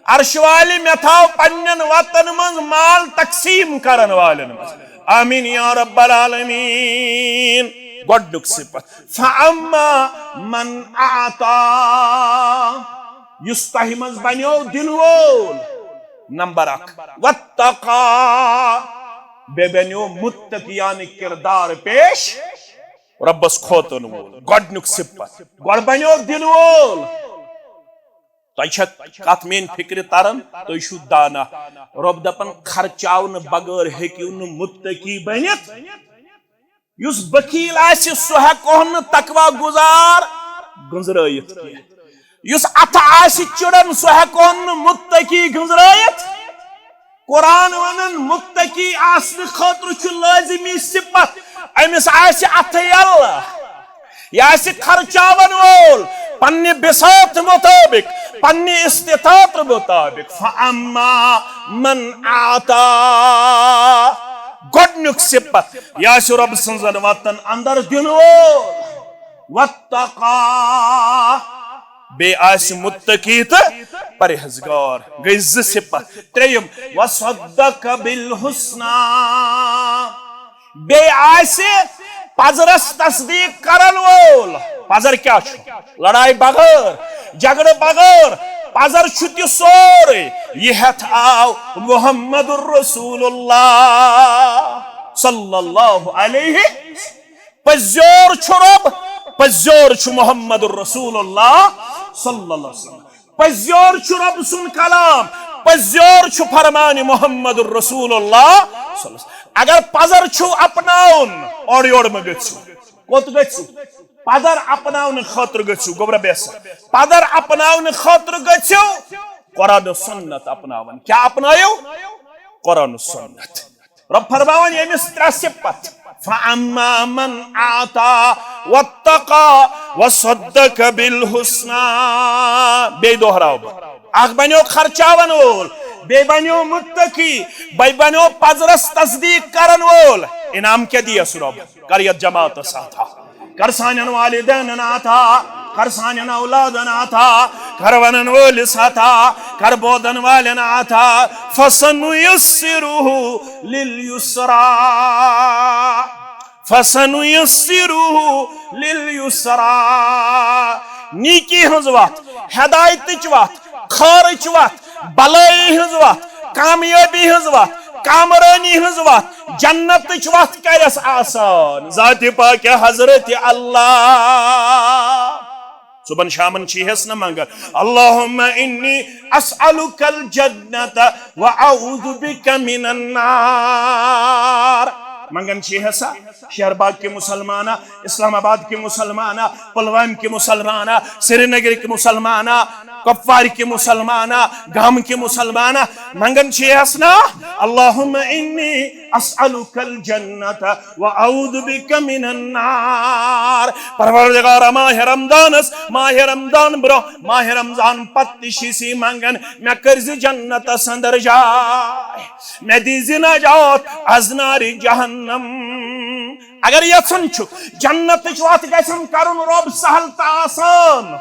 عرشہِ والہِ مےٚ تھاو پننٮ۪ن وتن منٛز مال تقسیم کرن والٮ۪ن منٛز۔ آمین یا رب العالمین۔ گۄڈنیُک صفت، فاما من اعطى، یُس تۄہہِ منٛز بنیو دِنہٕ وول، نمبر اکھ، واتقى، بیٚیہِ بنیو متقیانہٕ کردار پیش، رۄبس کھوژن وول۔ گۄڈنیُک صفت، گۄڈٕ بنیو دِنہٕ وول۔ تۄہہِ چھا کتھ میٲنۍ فکرِ تران؟ تُہۍ چھِو دانا۔ رۄب دپان، خرچاونہٕ بغٲر ہیٚکِو نہٕ متقی بٔنِتھ۔ یُس بخیل آسہِ، سُہ ہیٚکون نہٕ تقوی گزار گنزرٲیِتھ کینٛہہ۔ یُس اتھٕ آسہِ چِڑان، سُہ ہیٚکون نہٕ متقی گنزرٲیِتھ۔ قرآن ونان، متقی آسنہٕ خٲطرٕ چھُ لٲزمی صفت، أمِس آسہِ اتھٕ یلہٕ، یہِ آسہِ خرچاون وول، پننہِ بساط مطابق، پننہِ استطاعت مطابق۔ فَأَمَّا مَنْ أَعْطَى۔ گۄڈنیُک صفت، یہِ آسہِ رۄب سٕنٛزن وتن اندر دِنہٕ وول۔ وَاتَّقَى۔ بیٚیہِ آسہِ مُتقی تہٕ پرہیزگار۔ گٔے زٕ صفت۔ ترٛیٚیِم، وَصَدَّقَ بِالْحُسْنَى۔ بیٚیہِ آسہِ پزرس تصدیق کرن وول۔ پزر کیٛاہ چھُ؟ لڑایہِ بغٲر، جھگڑٕ بغٲر۔ پزر چھُ تہِ سورُے۔ یہِ ہٮ۪تھ آو محمد رسول اللہ صلی اللہ علیہ۔ پٔزیور چھُ رۄب، پٔزیور چھُ محمد رسول اللہ صلی اللہ علیہ وسلم۔ پٔزیور چھُ رۄب سُنٛد کلام، پٔزیور چھُ فرمان محمد رسول اللہ صلی اللہ علیہ وسلم۔ اگر پزر چھُو اپناوُن، اورٕ یورٕ مہٕ گٔژھِو۔ کوٚت گٔژھِو؟ پزر اپناونہٕ خٲطرٕ گٔژھِو، گوٚبرا بیسا۔ پزر اپناونہٕ خٲطرٕ گٔژھِو قرآن و سنت اپناوُن۔ کیٛاہ اپنٲیِو؟ قرآن و سنت۔ رۄب فرماوان ییٚمِس ترٛےٚ صفت، فَأَمَّا مَنْ أَعْطَى وَاتَّقَى وَصَدَّقَ بِالْحُسْنَى۔ بیٚیہِ دۄہراو بہٕ، اکھ بنیو خرچاون وول، بیٚیہِ بنیو متقی، بیٚیہِ بنیو پزرس تصدیق کرن وول۔ انعام کیٛاہ دِیس رۄب؟ کر یتھ جماعتس ساتھا، کر سانٮ۪ن والدینن عطا، کر سانٮ۪ن اولادن عطا، کر ونن وٲلِس عطا، کر بوزن والٮ۪ن عطا۔ فَسَنُيَسِّرُهُ لِلْيُسْرَى۔ فَسَنُيَسِّرُهُ لِلْيُسْرَى۔ نیکی ہٕنٛز وتھ، ہدایتٕچ وتھ، خٲرٕچ وتھ، بلٲیی ہٕنٛز وتھ، کامیٲبی ہٕنٛز وتھ، کامرٲنی ہٕنٛز وتھ، جنتٕچ وتھ کرٮ۪س آسان ذاتِ پاکہِ حضرت اللہ۔ صبحن شامن چھِ ہیس نہ منگان، اللہم انی اسألک الجنت و اعوذ بک من النار۔ منگان چھِ ہسا شہر باغ کے مسلمانہ، اسلام آباد کے مسلمانہ، پلوام کے مسلمانہ، سری نگر کے مسلمانہ، کپوار کے مسلمانہ، گام کے مسلمانہ، منگان چھِ ہس نا، اللہم انی اسألک الجنت و اعوذ بک من النار۔ پروردگارا، ماہ رمضانس، ماہ رمضان برونٛہہ، ماہ رمضان پتہٕ تہِ چھِ سی منگان، مےٚ کٔرزِ جنتس اندر جاے، مےٚ دیزِ نجات از نارِ جہنم۔ اگر یژھان چھُکھ جنتٕچ وتھ گژھن کرُن رۄب سہل تہٕ آسان،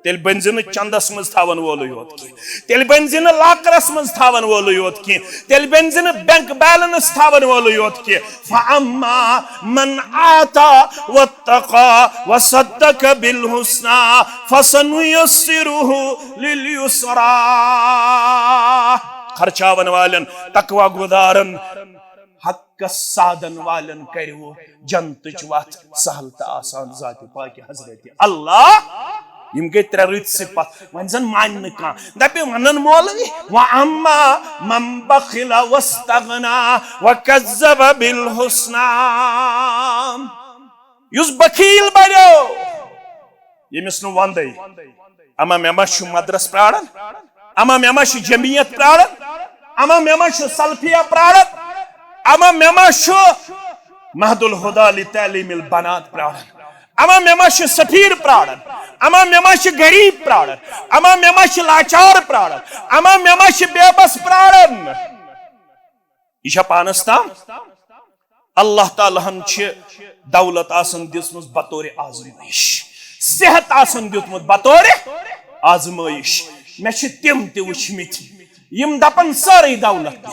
تیٚلہِ بٔنزِ نہٕ چندس منٛز تھاون وولُے یوت کینٛہہ، تیٚلہِ بٔنزِ نہٕ لاکرس منٛز تھاون وولُے یوت کینٛہہ، تیٚلہِ بٔنزِ نہٕ بینک بیلنس تھاون وولُے یوت کینٛہہ۔ فَأَمَّا مَنْ أَعْطَى وَاتَّقَى وَصَدَّقَ بِالْحُسْنَى فَسَنُيَسِّرُهُ لِلْيُسْرَى۔ خرچاون والٮ۪ن، تقوی گُزارن، حقس سادن والٮ۪ن کروٕ جنتٕچ وتھ سہل تہٕ آسان ذاتِ پاکہِ حضرت اللہ۔ یِم گٔے ترٛےٚ رٕتۍ صفت۔ وۄنۍ زن مانہِ نہٕ کانٛہہ، دپہِ ونان مولوی، وَأَمَّا مَنْ بَخِلَ وَاسْتَغْنَى وَكَذَّبَ بِالْحُسْنَى۔ یُس بخیل بنیو، ییٚمِس نہٕ وندے، اما مےٚ ما چھُ مدرس پراران، اما مےٚ ما چھُ جمعیت پراران، اما مےٚ ما چھُ سلفیہ پراران، اما مےٚ ما چھُ مہد الہدی لتعلیم البنات پراران، اما مےٚ ما چھُ سفیر پراران، اما مےٚ ما چھُ غریب پراران، اما مےٚ ما چھُ لاچار پراران، اما مےٚ ما چھُ بے بس پراران۔ یہِ چھا پانس تام؟ اللہ تعالیٰ ہن چھِ دولت آسان دِژمٕژ بطور آزمٲیش، صحت آسان دیُتمُت بطور آزمٲیش۔ مےٚ چھِ تِم تہِ وٕچھمٕتۍ، یِم دپان سٲرٕے دولت دِ،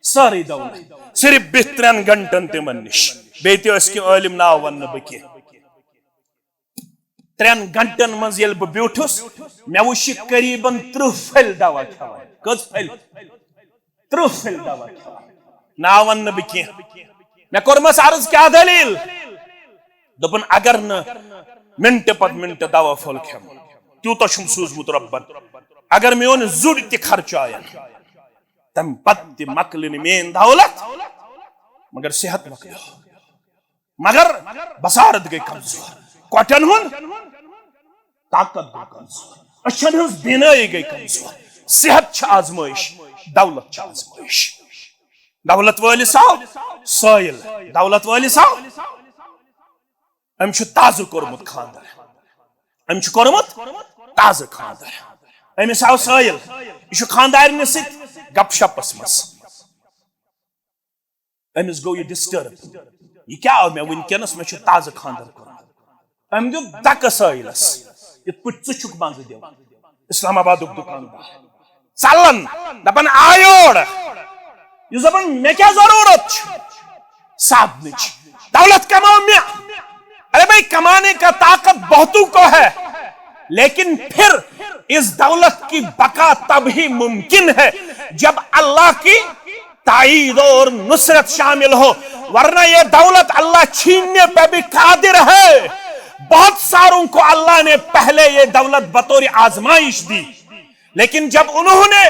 سٲرٕے دولت، صرف بِہِتھ ترٛٮ۪ن گھنٹن تِمن نِش۔ بیٚیہِ تہِ ٲسۍ کینٛہہ عٲلم، ناو ونہٕ نہٕ بہٕ کینٛہہ۔ ترٛٮ۪ن گھنٹن منٛز ییٚلہِ بہٕ بیوٗٹھُس، مےٚ وٕچھ یہِ قریباً ترٕٛہ پھٔلۍ دوا کھٮ۪وان۔ کٔژ پھٔلۍ؟ ترٕٛہ پھٔلۍ دوا کھٮ۪وان۔ ناو ونہٕ نہٕ بہٕ کینٛہہ۔ مےٚ کوٚرمس عرض، کیٛاہ دٔلیٖل؟ دوٚپُن، اگر نہٕ منٹہٕ پتہٕ منٹہٕ دوا پھوٚل کھٮ۪مہٕ، تیوٗتاہ چھُم سوٗزمُت رۄبن۔ اگر میون زُر تہِ خرچاین، تمہِ پتہٕ تہِ مۄکلہِ نہٕ میٲنۍ دولت، مگر صحت مۄکلیو۔ مگر بصارت گٔے کمزور، کۄٹھٮ۪ن ہُنٛد طاقت گوٚو کمزور، أچھن ہٕنٛز بینٲیی گٔے کمزور۔ صحت چھِ آزمٲیش، دولت چھِ آزمٲیش۔ دولت وٲلِس آو سٲیِل، دولت وٲلِس آو، أمۍ چھُ تازٕ کوٚرمُت خانٛدر۔ أمۍ چھُ کوٚرمُت تازٕ خانٛدر۔ أمِس آو سٲیِل، یہِ چھُ خانٛدارنہِ سۭتۍ گپ شپس منٛز۔ أمِس گوٚو یہِ ڈسٹرب، یہِ کیٛاہ آو مےٚ وٕنکیٚنس، مےٚ چھُ تازٕ خانٛدر کوٚرمُت۔ أمۍ دیُت دکہٕ سٲیلس، یِتھ پٲٹھۍ ژٕ چھُکھ منٛزٕ دِوان۔ اسلام آبادُک دُکاندار ژلان، دپان، آ یور۔ یُس دپان، مےٚ کیٛاہ ضروٗرت چھِ سادنٕچ؟ دولت کماو مےٚ۔ ارے بھائی، کمانے کا طاقت بہتوں کو ہے، لیکن پھر اس دولت کی بقا تب ہی ممکن ہے جب اللہ کی تائید اور نصرت شامل ہو، ورنہ یہ دولت اللہ چھیننے پہ بھی قادر ہے۔ بہت ساروں کو اللہ نے پہلے یہ دولت بطور آزمائش دی، لیکن جب انہوں نے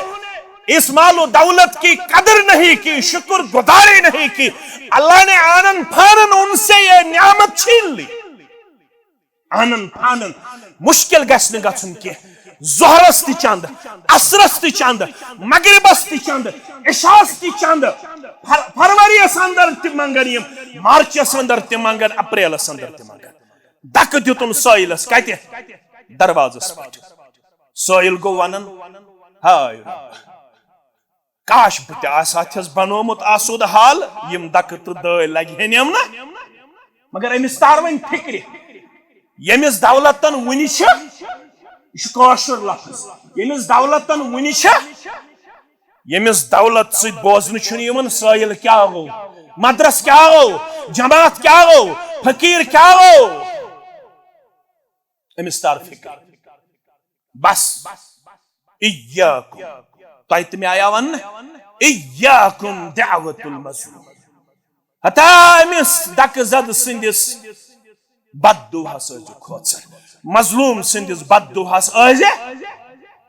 اس مال و دولت کی قدر نہیں کی، شکر گزاری نہیں کی، اللہ نے آنن پھانن ان سے یہ نعمت چھین لی۔ آنن پھانن مشکل گژھِ نہٕ گژھُن کینٛہہ۔ ظہرس تہِ چند، عصرس تہِ چند، مغربس تہِ چند، عشاس تہِ چند، فر-، فروریس اندر تہِ منگن یِم، مارچس اندر تہِ منگن، اپریلس اندر تہِ منگن۔ دکہٕ دیُتُن سٲیلس کتہِ؟ دروازس پٮ۪ٹھ۔ سٲیل گوٚو ونان، ہاے رب، کاش بہٕ تہِ آسہٕ ہا تھس بنومُت آسودٕ حال، یِم دکہٕ تہٕ دٲلۍ لگہِ ہے نم نہ۔ مگر أمِس تار وۄنۍ فکرِ، ییٚمِس دولتن وُنہِ چھِ، یہِ چھُ کٲشُر لفظ، ییٚمِس دولتن وُنہِ چھِ، ییٚمِس دولت سۭتۍ بوزنہٕ چھُنہٕ یِوان سٲیِل کیٛاہ گوٚو، مدرس کیٛاہ گوٚو، جماعت کیٛاہ گوٚو، فقیٖر کیٛاہ گوٚو، أمِس تار فکر۔ بس، ایاکم، تۄہہِ تہِ مےٚ آیا وننہٕ، ایاکم دعوت المظلوم۔ ہتا أمِس دکہٕ زد سٕنٛدِس بد دُعاہس ٲسۍزِ کھوژان، مظلوم سٕنٛدِس بد دُعاہس ٲسۍزِ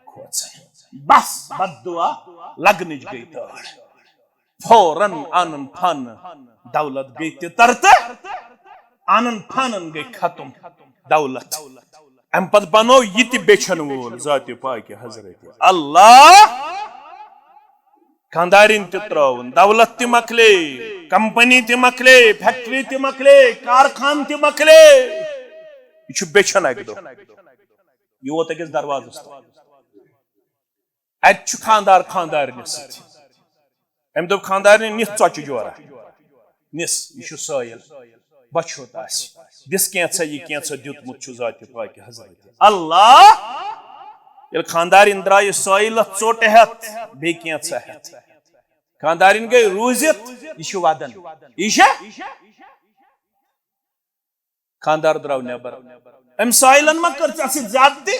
کھوژان۔ بس، بد دُعا لگنٕچ گٔے تٲر۔ فوراً آنن پھانہٕ دولت گٔے تِتر تہٕ آنن پھانن گٔے ختم دولت۔ امہِ پتہٕ بنوو یہِ تہِ بیچھن وول ذاتِ پاکہِ حضرت اللہ۔ خاندارِنۍ تہِ ترٲوٕن، دولت تہِ مۄکلے، کمپنی تہِ مۄکلے، فیکٹری تہِ مۄکلے، کارخان تہِ مۄکلے۔ یہِ چھُ بیچھن اکہِ دۄہ۔ یہِ ووت أکِس دروازس تام۔ اتہِ چھُ خاندار خاندارنہِ سۭتۍ۔ أمۍ دوٚپ خاندارنہِ، نِتھ ژۄچہِ جورا، نِس، یہِ چھُ سٲیِل، بۄچھِ ہوت آسہِ، دِس کینٛژھا، یہِ کینٛژھا دیُتمُت چھُ ذاتِ پاکہِ حضرت اللہ۔ ییٚلہِ خاندارِنۍ درٛایہِ سٲیِلَس ژوٚٹ ہٮ۪تھ، بیٚیہِ کینٛژھا ہٮ۪تھ، خاندارِنۍ گٔے روٗزِتھ، یہِ چھُ وَدان، یہِ چھا؟ خاندار درٛاو نٮ۪بر۔ أمۍ سٲیِلَن ما کٔر ژےٚ سۭتۍ زیادتی؟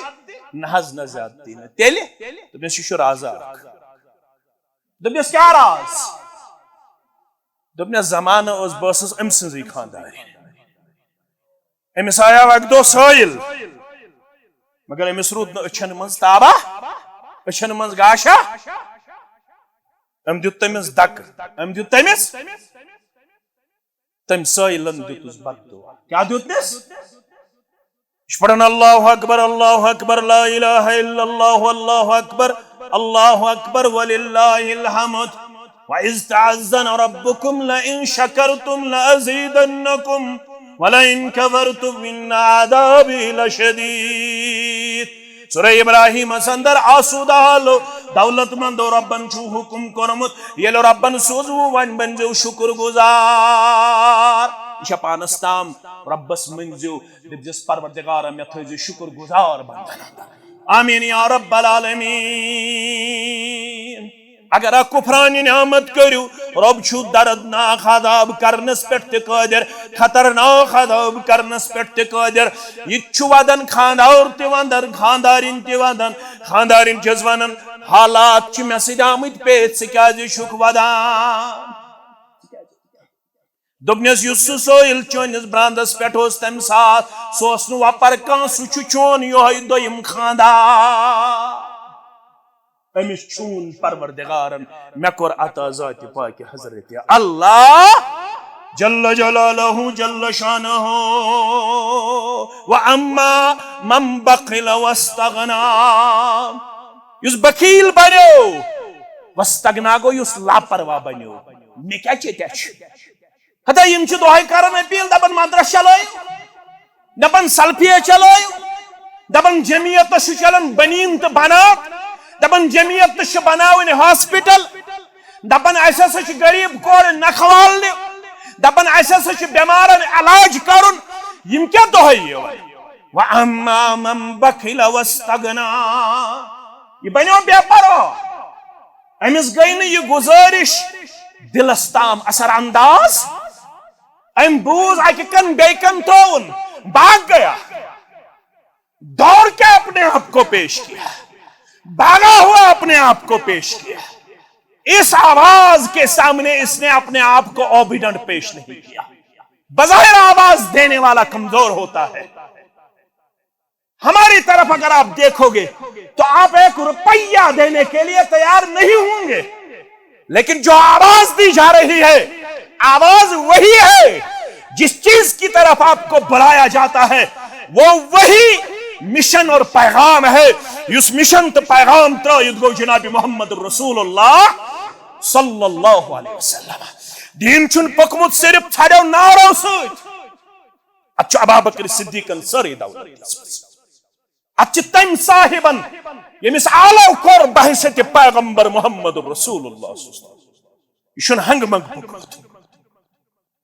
نہ حظ، نہ زیادتی نہٕ۔ تیٚلہِ؟ دوٚپنَس، یہِ چھُ رازا اکھ۔ دوٚپنَس، کیٛاہ راز؟ دوٚپنَس، زمانہٕ اوس، بہٕ ٲسٕس أمۍ سٕنٛزٕے خاندارِنۍ۔ أمِس آیاو اَکہِ دۄہ سٲیِل، مگر أمِس روٗد نہٕ أچھَن منٛز تابا، أچھَن منٛز گاشا۔ أمۍ دیُت تٔمِس دَکہٕ، أمۍ دیُت تٔمِس تٔمۍ سٲیِلن دیُتُس بددعا۔ کیٛاہ دیُتنس؟ یہِ چھُ پران، اللہ اکبر، اللہ اکبر، لا الہ الا اللہ، اللہ اکبر، اللہ اکبر، وللہ الحمد۔ وَإِذْ تَعَذَّنَ رَبُّكُمْ لَئِن شَكَرْتُمْ لَأَزِيدَنَّكُمْ وَلَئِن كَفَرْتُمْ إِنَّ عَذَابِي لَشَدِيدٌ۔ سورہ ابراہیمس اندر آسودہ حالو، دولت مندو، ربن چھُ حکم کوٚرمُت، ییٚلہِ ربن سوٗزوٕ، وۄنۍ بٔنزیو شُکر گُزار۔ یہِ چھےٚ پانس تام، ربس مٔنزیو، دٔپزٮ۪س، پروردگارا، مےٚ تھٲیزِ شُکر گُزار بندن۔ آمین یا رب العالمین۔ اگر اکھ کفران نعمت کٔرِو، رۄب چھُ دردناک عذاب کرنس پٮ۪ٹھ تہِ قٲدر، خطرناک عذاب کرنس پٮ۪ٹھ تہِ قٲدر۔ یہِ تہِ چھُ ودان، خاندار تہِ ودان، خاندارِنۍ تہِ ودان۔ خاندارِنۍ چھَس ونان، حالات چھِ مےٚ سۭتۍ آمٕتۍ پیش، ژٕ کیازِ چھُکھ ودان؟ دوٚپنس، یُس سُہ سٲیِل چٲنِس براندس پٮ۪ٹھ اوس تمہِ ساتہٕ، سُہ اوس نہٕ وۄپر کانٛہہ، سُہ چھُ چون یِہوٚے دوٚیِم خاندار۔ أمِس چھُون پروردگارن مےٚ کوٚر عطا ذاتِ پاکہِ حضرت اللہ جل جلالہ جل شانہ۔ وَأَمَّا مَنْ بَخِلَ وَاسْتَغْنَى۔ یُس بخیل بنیو، واستغنیٰ گوٚو، یُس لاپرواہ بنیو، مےٚ کیٛاہ چیٚتہِ چھُ؟ ہتا یِم چھِ دۄہے کران اپیل، دپان مدرسہٕ چلٲیِو، دپان سلفیہ چلٲیِو، دپان جمعیتس چھُ چلان بنیٖن تہٕ بنات، دپان جمعیتس چھِ بناوٕنۍ ہاسپٹل، دپان اسہِ ہسا چھِ غریب کورِ نکھٕ والنہِ، دپان اسہِ ہسا چھِ بٮ۪مارن علاج کرُن۔ یِم کیٛاہ دۄہے یِوان؟ وَأَمَّا مَنْ بَخِلَ وَاسْتَغْنَىٰ۔ یہِ بنیو بے پرواہ، أمِس گٔے نہٕ یہِ گُزٲرِش دِلس تام اثر انداز۔ أمۍ بوٗز اکہِ کن بیٚیہِ کن ترٛووُن، بھاگ گیا، دوڑ کے اپنے آپ کو پیش کیا، بھاگا ہوا اپنے آپ کو پیش کیا۔ اس آواز کے سامنے اس نے اپنے آپ کو اوبیڈنٹ پیش نہیں کیا۔ بظاہر آواز دینے والا کمزور ہوتا ہے۔ ہماری طرف اگر آپ دیکھو گے تو آپ ایک روپیہ دینے کے لیے تیار نہیں ہوں گے، لیکن جو آواز دی جا رہی ہے، آواز وہی ہے۔ جس چیز کی طرف آپ کو بلایا جاتا ہے، وہ وہی مشن اور پیغام ہے۔ یُس مشن تہٕ پیغام ترٲیِتھ گوٚو جناب محمد رسول اللہ صلی اللہ علیہ وسلم۔ دین چھُنہٕ پوٚکمُت صرف ژھرٮ۪و نارو سۭتۍ۔ اتھ چھُ ابابکر صدیقن سٲرٕے دولت دِژمٕژ۔ اتھ چھِ تٔمۍ صاحبن، ییٚمِس آلو کوٚر بحیثیت پیغمبر محمد رسول اللہ صلی اللہ علیہ وسلم۔ یہِ چھُنہٕ ہنگہٕ منگہٕ پوٚکمُت۔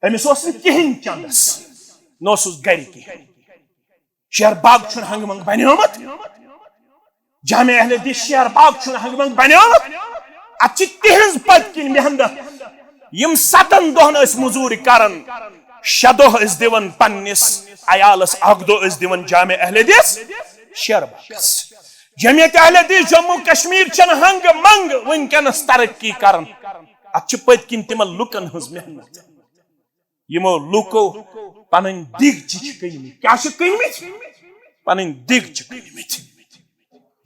أمِس اوس نہٕ کِہیٖنۍ چندس، نہ اوسُس گرِ کِہیٖنۍ۔ شیر باغ چھُنہٕ ہنگہٕ منگہٕ بنیومُت۔ جامع اہل حدیث شیر باغ چھُنہٕ ہنگہٕ منگہٕ بنیومُت۔ اتھ چھِ تِہنٛز پٔتۍ کِنۍ محنت۔ یِم ستن دۄہن ٲسۍ مزوٗرۍ کران، شےٚ دۄہ ٲسۍ دِوان پننِس عیالس، اکھ دۄہ ٲسۍ دِوان جامع اہل حدیث شیر باغس۔ جمعیت اہل حدیث جموں کشمیر چھنہٕ ہنگہٕ منگہٕ وٕنکیٚنس ترقی کران۔ اتھ چھِ پٔتۍ کِنۍ تِمن لُکن ہٕنٛز محنت۔ یِمو لُکو پنٕنۍ دِگ چھِ کٕنمٕتۍ۔ کیٛاہ چھِ کٕنمٕتۍ؟ پنٕنۍ دِگ چھِ کٕنمٕتۍ۔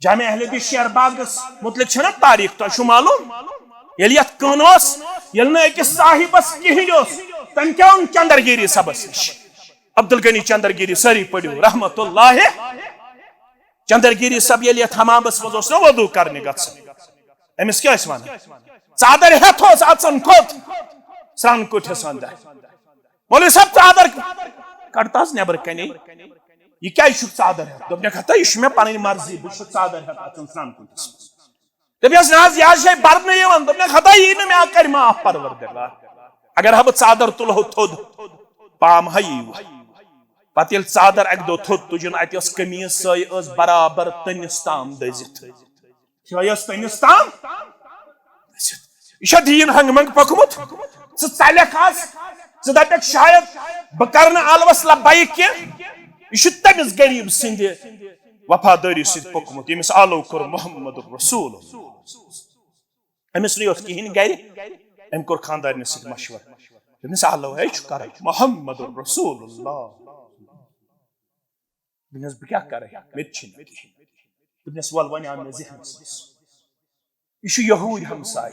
جامع اہل حدیث شیر باغس متعلق چھنا تاریخ، تۄہہِ چھُو معلوم؟ ییٚلہِ یتھ کٕن اوس، ییٚلہِ نہٕ أکِس صاحبس کِہیٖنۍ اوس، تٔمۍ کیٛاہ اوٚن چندرگیری صٲبس نِش؟ عبدالغنی چندرگیری، سٲری پٔرِو رحمت اللہ۔ چندرگیری صٲب ییٚلہِ یتھ حمامس منٛز اوس نہ وضو کرنہِ گژھان، أمِس کیٛاہ ٲسۍ ونان؟ ژادر ہٮ۪تھ اوس اژان کوٚت؟ سرٛان کُٹھِس اندر۔ مولوی صٲب، ژادر کڑتہٕ حظ نٮ۪بر کنے۔ یہِ کیٛازِ چھُکھ ژادر ہٮ۪تھ؟ دوٚپنکھ، ہتا، یہِ چھُ مےٚ پنٕنۍ مرضی، بہٕ چھُس ژادر ہٮ۪تھ اژان سرٛان کُٹھِس منٛز۔ دوٚپنس، نہ حظ، یہِ حظ چھے برنہٕ یِوان۔ دوٚپنکھ، ہتا، یی نہٕ مےٚ، کر ما پروردگار۔ اگر ہا بہٕ ژادر تُلہو تھوٚد، پام ہا یی وۄنۍ۔ پتہٕ ییٚلہِ ژادر اکہِ دۄہ تھوٚد تُجُن، اتہِ ٲس قمیٖض، سۄے ٲس برابر تٔنِس تام دٔزِتھ۔ سۄے ٲس تٔنِس تام۔ یہِ چھا دیٖن ہنٛگہٕ منٛگہٕ پوٚکمُت؟ ژٕ ژلکھ از، ژٕ دپکھ شاید بہٕ کرٕ نہٕ الوس لبیک کینٛہہ۔ یہِ چھُ تٔمِس غریٖب سٕنٛدِ وفادٲری سۭتۍ پوٚکمُت، ییٚمِس آلو کوٚر محمد رسول۔ أمِس نہٕ اوس کِہیٖنۍ گرِ، أمۍ کوٚر خانٛدارنہِ سۭتۍ مشورٕ۔ دوٚپنس، آلو ہے چھُ کران محمد رسول اللہ۔ دوٚپنس، بہٕ کیٛاہ کرٕ؟ مےٚ تہِ چھِنہٕ کِہیٖنۍ۔ دوٚپنس، وَلہٕ، وۄنۍ آو مےٚ ذہنس منٛز، یہِ چھُ یہوٗدۍ ہمساے،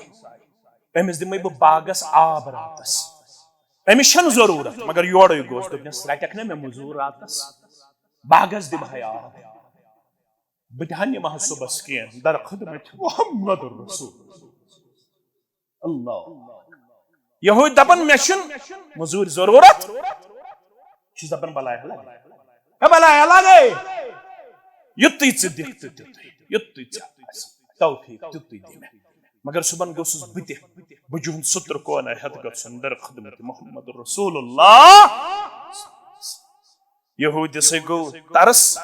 أمِس دِمے بہٕ باغس آب راتس۔ أمِس چھَنہٕ ضروٗرت، مگر یورے گوس، دوٚپنس، رٹکھ نا مےٚ مٔزوٗر راتس؟ باغس دِمہٕ ہاے آب۔ بہٕ تہِ ہا نِمہٕ ہا صُبحس کینٛہہ در خدمت محمد رسول۔ اللہ۔ یہوٗدۍ دپان، مےٚ چھُنہٕ مٔزوٗرۍ ضروٗرت۔ چھُس دپان، بلاے ہا لگے۔ ہے، بلاے ہا لگے۔ یُتُے ژٕ دِکھ تہٕ تیُتُے، یُتُے ژےٚ آسہِ توفیٖق، تیُتُے دِ مےٚ۔ مگر صُبحن گوٚژھُس بہٕ تہِ بجوٗہُن سُترٕ کونہ ہٮ۪تھ گژھُن در خدمت محمد رسول اللہ۔ یہوٗدِسٕے گوٚو ترس۔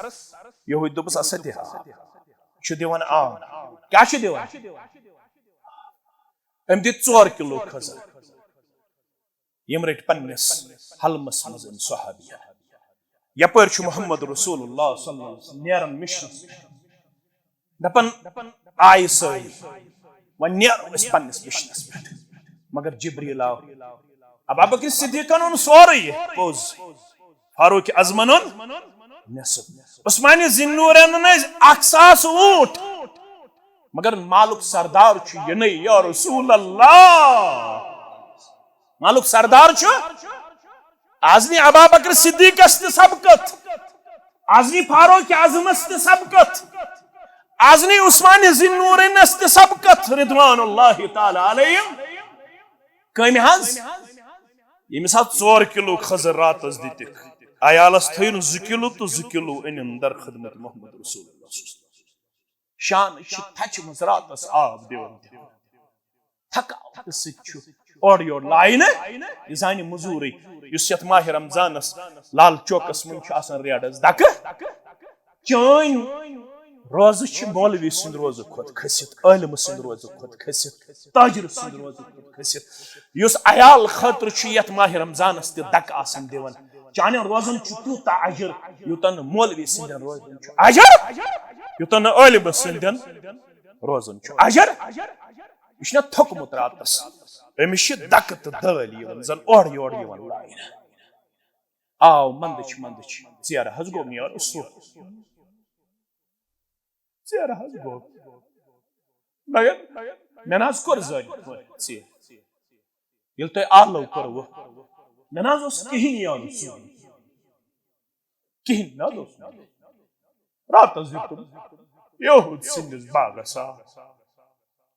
یہوٗدۍ دوٚپُس، ہسا دِ آب۔ چھُ دِوان آب۔ کیٛاہ چھُ دِوان؟ أمۍ دِتۍ ژور کِلوٗ کھٔزٕر۔ یِم رٔٹۍ پننِس حلمس منٛز أمۍ صحابیَن۔ یپٲرۍ چھُ محمد رسول اللہ صلی اللہ علیہ وسلم نیران مِشنَس پٮ۪ٹھ۔ دپان، آیہِ سٲری، وۄنۍ نیرو أسۍ پننِس مِشنَس پٮ۪ٹھ۔ مگر جبریل آو۔ ابابکر صدیقن اوٚن سورُے پوٚز، فاروق اعظمن اوٚن نصف، عثمان ذی النورینن ٲسۍ اکھ ساس اوٗنٹ۔ مگر مالُک سردار چھُ یِنَے، یا رسول اللہ۔ مالُک سردار چھُ۔ از نی ابابکر صدیقس تہِ سبقت، از نی فاروق اعظمس تہِ سبقت، از نی عثمان ذی النورینس تہِ سبقت، رضوان اللہ تعالی علیہم۔ کٔمۍ حظ؟ ییٚمِس حظ ژور کِلوٗ کھٔزٕر راتس دِتِکھ۔ عیالس تھٲیِن زٕ کِلوٗ تہٕ زٕ کِلوٗ أنِن در خدمت محمد رسول اللہ صلی اللہ علیہ وسلم۔ شانٕچ چھِ تھچہِ منٛز راتس آب دِوان دِوان۔ تھکاوٹہٕ سۭتۍ چھُ اورٕ یورٕ لاینہٕ یہِ زانہِ مٔزوٗرٕے، یُس یتھ ماہِ رمضانس لال چوکس منٛز چھُ آسان ریڈس دکہٕ۔ چٲنۍ روزٕ چھِ مولوی سٕنٛدِ روزٕ کھۄتہٕ کھٔسِتھ، عٲلمہٕ سٕنٛدِ روزٕ کھۄتہٕ کھٔسِتھ، تاجر سٕنٛدِ روزٕ کھۄتہٕ کھٔسِتھ۔ یُس عیال خٲطرٕ چھُ یتھ ماہِ رمضانس تہِ دکہٕ آسان دِوان، چانٮ۪ن روزن چھُ تیوٗتاہ اجر، یوٗتاہ نہٕ مولوی سٕنٛدٮ۪ن روزن چھُ اجر، یوٗتاہ نہٕ عٲلمہٕ سٕنٛدٮ۪ن روزن چھُ اجر۔ یہِ چھُنہ تھوٚکمُت راتس، أمِس چھِ دکہٕ تہٕ دٲلۍ یِوان زن اورٕ یورٕ یِوان لاینہٕ۔ آو مندٕچھ مندٕچھ، ژیرٕ حظ گوٚو مےٚ رسول، ژیرٕ حظ گوٚو۔ مگر مےٚ نہ حظ کوٚر زٲلِتھ پٲٹھۍ ژیر۔ ییٚلہِ تۄہہِ آلو کوٚروٕ، مےٚ نہ حظ اوس کِہیٖنۍ یاد سیُن۔ کِہیٖنۍ نہ حظ اوس مےٚ۔ راتس دیُتُم یہود سٕنٛدِس باغس آب۔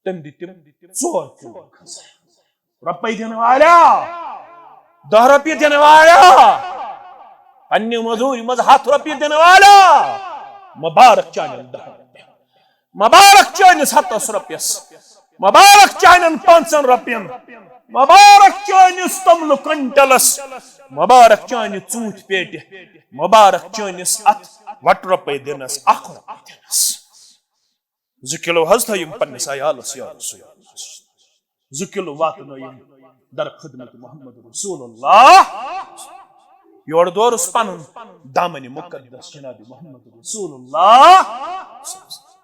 تٔمۍ دِتِم ژور کِلوٗ کھٔزٕر۔ رۄپَے دِنہٕ والیا، دَہ رۄپیہِ دِنہٕ والیا، پننہِ مٔزوٗرِ منٛز ہَتھ رۄپیہِ دِنہٕ والیا، مُبارک چانٮ۪ن دَہَن رۄپیَن۔ مبارک چٲنِس ہتس رۄپیس، مبارک چانٮ۪ن پانٛژن رۄپین، مبارک چٲنِس توٚملہٕ کوینٹلس، مبارک چانہِ ژوٗنٛٹھۍ پیٹہِ، مبارک چٲنِس اتھ وٹہٕ رۄپے دِنس، اکھ رۄپے دِنس۔ زٕ کِلوٗ حظ تھٲیِم پننِس عیالس یا رسول۔ زٕ کِلوٗ واتنٲیِم در خدمت محمد رسول اللہ۔ یورٕ دورُس پنُن دامنِ مقدس جناب محمد رسول اللہ۔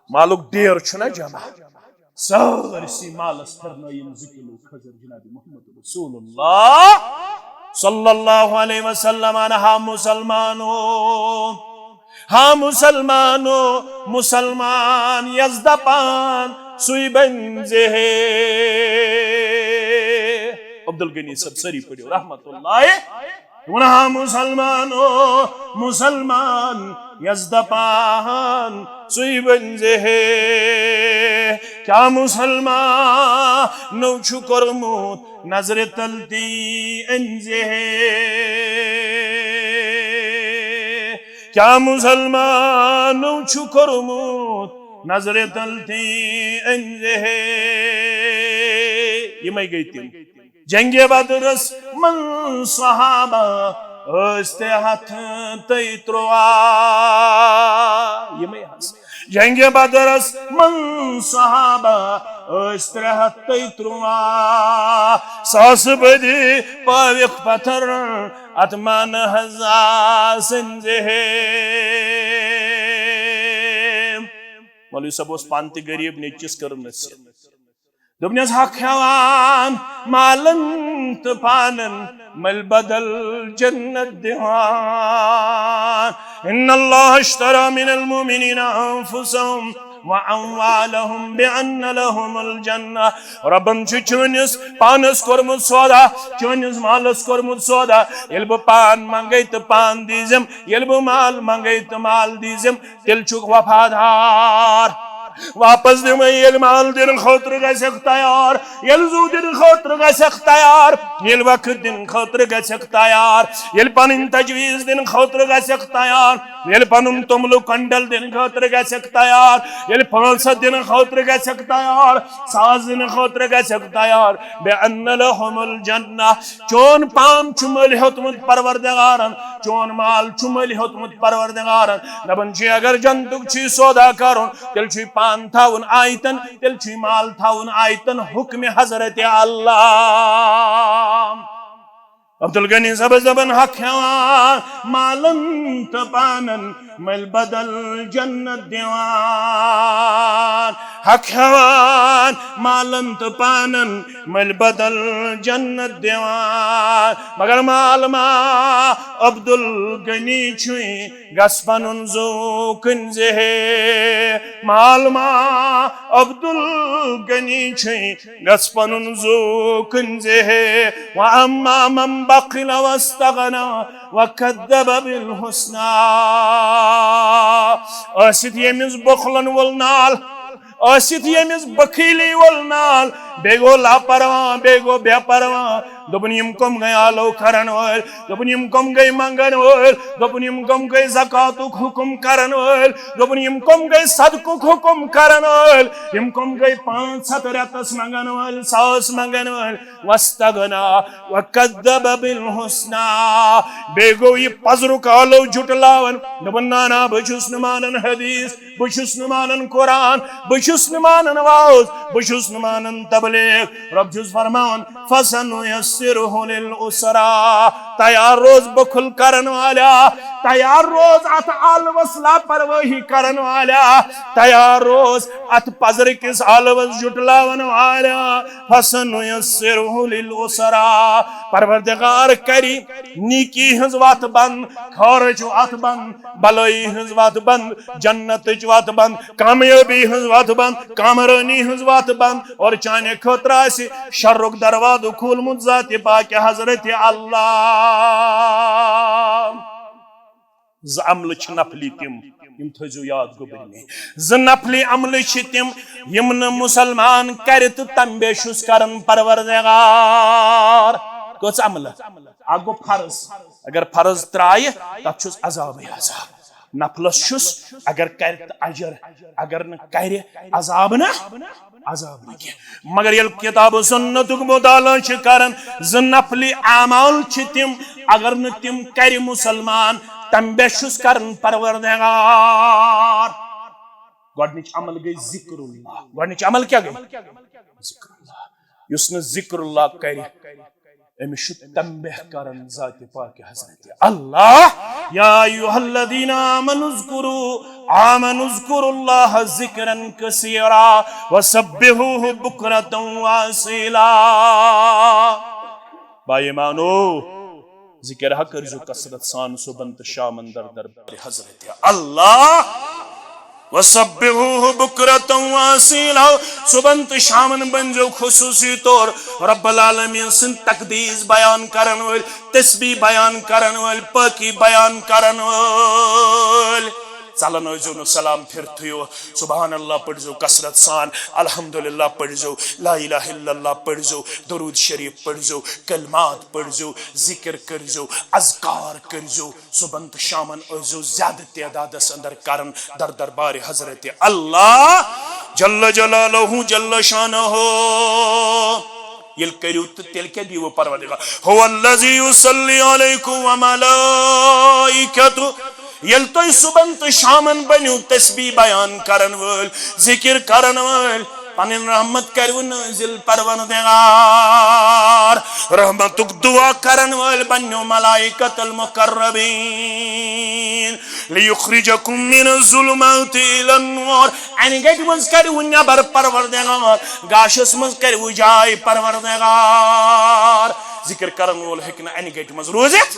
مالُک ڈیر چھُنہ جمع، سٲرسٕے مالس پھِرنٲیِم زٕ کِلوٗ کھٔزٕر جناب محمد رسول اللہ صلی اللہ علیہ وسلم۔ ہا مسلمانو، ہا مسلمانو، مسلمان یس دپان سُے بنزِ ہے۔ عبدالغنی صٲب سٲری پٔرِو رحمت اللہ۔ وَن ہا مسلمانو، مسلمان یس دپان سُے بنزِ ہے۔ کیا مسلمانو چھُ کوٚرمُت نظرِ تل تی أنزِ ہے؟ کیا مسلمانو چھُ کوٚرمُت نظرِ تل تی أنزِ ہے؟ یِمے گٔے تِم۔ جنگِ بدرس منٛز صحابہ ٲسۍ ترٛےٚ ہتھ تہٕ تُرٛواہ۔ یِمے حظ۔ جنگِ بدرس منٛز صحابہ ٲسۍ ترٛےٚ ہتھ تہٕ تُرٛواہ۔ ساسہٕ بٔدی پٲوِکھ پتھر اتھ مانہٕ حظ آسنزِ ہے۔ مولوی صٲب اوس پانہٕ تہِ غریٖب، نیٚچوِس کٔرٕن نصیحت۔ دوٚپنس، حق ہٮ۪وان مالن تہٕ پانن، مٔلۍ بدل جنت دِوان۔ ان اللہ اشتری من المؤمنین انفسہم واموالہم بان لہم الجنہ۔ رۄبن چھُ چٲنِس پانس کوٚرمُت سودا، چٲنِس مالس کوٚرمُت سودا۔ ییٚلہِ بہٕ پان منگے تہٕ پان دیٖزٮ۪م، ییٚلہِ بہٕ مال منگے تہٕ مال دیٖزٮ۪م، تیٚلہِ چھُکھ وفادار۔ واپس دِمے ییٚلہِ مال دِنہٕ خٲطرٕ گژھکھ تیار، ییٚلہِ زُو دِنہٕ خٲطرٕ گژھکھ تیار، ییٚلہِ وقت دِنہٕ خٲطرٕ گژھکھ تیار، ییٚلہِ پنٕنۍ تجویز دِنہٕ خٲطرٕ گژھکھ تیار، ییٚلہِ پنُن توٚملہٕ کۄنڈل دِنہٕ خٲطرٕ گژھکھ تیار، ییٚلہِ پانٛژھ ہتھ دِنہٕ خٲطرٕ گژھکھ تیار، ساس دِنہٕ خٲطرٕ گژھکھ تیار، بے ان لہم الجنہ، چون پان چھُ مٔلۍ ہیوٚتمُت پروردگارن، چون مال چھُ مٔلۍ ہیوٚتمُت پروردگارن۔ دپان چھُ، اگر جنتُک چھُے سودا کرُن، تیٚلہِ چھُے پان تھاوُن آیتن، تیٚلہِ چھُے مال تھاوُن آیتن حکمِ حضرت اللہ۔ عبدالغنی صٲبس دپان، حق ہٮ۪وان مالن تہٕ پانن، مٔلۍ بدل جنت دِوان۔ حق ہٮ۪وان مالن تہٕ پانن، مٔلۍ بدل جنت دِوان۔ مگر مال ما عبدالغنی چھُے، گژھ پنُن زُو کٕنزِ ہے۔ مال ما عبدالغنی چھُے، گژھ پنُن زُو کٕنزِ ہے۔ واما من بخل واستغنی وکذب بالحسنی۔ ٲسِتھ ییٚمِس بۄخلن وول نال، ٲسِتھ ییٚمِس بخیلی وول نال، بیٚیہِ گوٚو لاپرواہ، بیٚیہِ گوٚو بے پرواہ، دوٚپُن، یِم کم گٔے آلو کرن وٲلۍ؟ دوٚپُن، یِم کم گٔے منگن وٲلۍ؟ دوٚپُن، یِم کم گٔے زکاتُک حکم کرن وٲلۍ؟ دوٚپُن، یِم کم گٔے صدقُک حکم کرن وٲلۍ؟ یِم کم گٔے پانٛژھ ہتھ رٮ۪تس منگن وٲلۍ، ساس منگن وٲلۍ؟ واستغنا وکذب بالحسنی۔ بیٚیہِ گوٚو یہِ پزرُک آلو جُٹلاوان۔ دوٚپُن، نہ، نہ، بہٕ چھُس نہٕ مانان حدیث، بہٕ چھُس نہٕ مانان قرآن، بہٕ چھُس نہٕ مانان واعظ، بہٕ چھُس نہٕ مانان تبلیغ۔ رۄب چھُس فرماوان، فسنیسرہ للعسری۔ تیار روز بخل کرن والیا، تیار روز اتھ آلوس لاپرواہی کرن والیا، تیار روز اتھ پزرٕ کِس آلوس جُٹلاون والیا۔ فسنیسرہ للعسری۔ پروردگار کری نیکی ہنز وتھ بند، خٲرٕچ وتھ بند، بلٲیی ہنز وتھ بند، جنتٕچ وتھ بند، کامیٲبی ہنز وتھ بند، کامرٲنی ہنز وتھ بند، اور چانہِ خٲطرٕ آسہِ شرُک دروازٕ کھوٗلمُت ذاتِ پاکِ حضرت اللہ۔ زٕ عملہٕ چھِ نفلی تِم، یِم تھٲیزیو یاد گوٚبرۍ مےٚ۔ زٕ نفلی عملہٕ چھِ تِم، یِم نہٕ مُسلمان کرِ تہٕ تَمہِ بیٚیہِ چھُس کران پروردگار۔ کٔژ عملہٕ؟ اکھ گوٚو فرض، اگر فرض ترایہِ، تتھ چھُس عذابٕے عذاب۔ نفلس چھُس، اگر کرِ تہٕ اجر، اگر نہٕ کرِ، عذاب نہ، عذاب نہٕ کینٛہہ۔ مگر ییٚلہِ کتاب و سنتُک مطالعہ چھِ کران، زٕ نفلی اعمال چھِ تِم، اگر نہٕ تِم کرِ مُسلمان، تَمہِ بیٚیہِ چھُس کران پروردگار۔ گۄڈٕنِچ عمل گٔے ذکر اللہ۔ گۄڈٕنِچ عمل کیٛاہ گٔے؟ ذکر اللہ۔ یُس نہٕ ذکر اللہ کرِ، أمِس چھُ تنبیہ کران ذاتِ پاکِ حضرت اللہ۔ یا ایھا الذین آمنوا اذکروا، آمنوا اذکروا اللہ ذکرا کثیرا وسبحوہ بکرة واصیلا۔ با ایمانو، ذکر ہا کٔرزیو کثرت سان صبحن تہٕ شامن در دربارِ حضرت اللہ۔ وسبحوہ بکرة واصیلا۔ صبحن تہٕ شامن بنزیو خصوصی طور رب العالمین سٕنٛد تقدیس بیان کرن وٲلۍ، تسبیح بیان کرن وٲلۍ، پاکی بیان کرن وٲلۍ۔ ژلن ٲسۍزیو نہٕ سلام پھرتھٕے یوت۔ سبحان اللہ پٔرزیو کثرت سان، الحمدللہ پٔرزیو، لا الہ الا اللہ پٔرزیو، درود شریف پٔرزیو، کلمات پٔرزیو، ذکر کٔرزیو، اذکار کٔرزیو۔ صبحن تہٕ شامن ٲسۍزیو زیادٕ تعدادس اندر کران در دربارِ حضرت اللہ جل جلالہ جل شانہ۔ ییٚلہِ کٔرِو تہٕ تیٚلہِ کیٛاہ دِیِو پروردگار؟ هو الذی یصلی علیکم و ملائکتہ۔ ییٚلہِ تُہۍ صبحن تہٕ شامن بٔنِو تسبیح بیان کرن وٲلۍ، ذکر کرن وٲلۍ، پنٕنۍ رحمت کروٕ نٲزِل پروردگار۔ رحمتُک دعا کرن وٲلۍ بنیو ملائکۃ المقربین۔ لیخرجکم من الظلمات الی النور۔ انہِ گٹہِ منٛز کروٕ نٮ۪بر پروردگار، گاشس منٛز کروٕ جاے پروردگار۔ ذکر کرن وول ہیٚکہِ نہٕ انہِ گٹہِ منٛز روٗزِتھ۔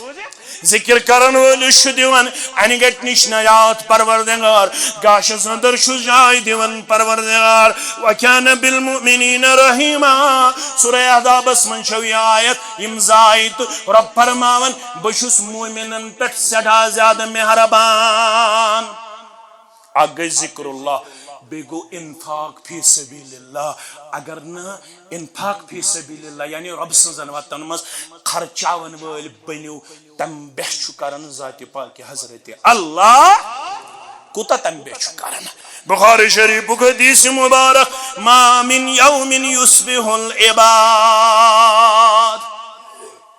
ذکر کرن وٲلِس چھُ دِوان انہِ گٹہِ نِش نجات پروردگار، گاشس اندر چھُ جاے دِوان پروردگار۔ وکان بالمؤمنین رحیما۔ سورہ احزابس منٛز چھو یہِ آیت، یِم زٕ آیتہٕ رۄب فرماوان، بہٕ چھُس مومنن پٮ۪ٹھ سٮ۪ٹھاہ زیادٕ مہربان۔ اکھ گٔے ذکر اللہ، بیٚیہِ گوٚو انفاق فی سبیل اللہ۔ اگر نہٕ انفاق فی سبیل اللہ، یعنی رۄب سٕنٛزن وتن منٛز خرچاون وٲلۍ بٔنِو، تمبہ چھُ کران ذاتِ پاکِ حضرت اللہ۔ کوٗتاہ تمبہ چھُ کران؟ بخاری شریفُک حدیث مبارک، ما من یوم یصبح العباد۔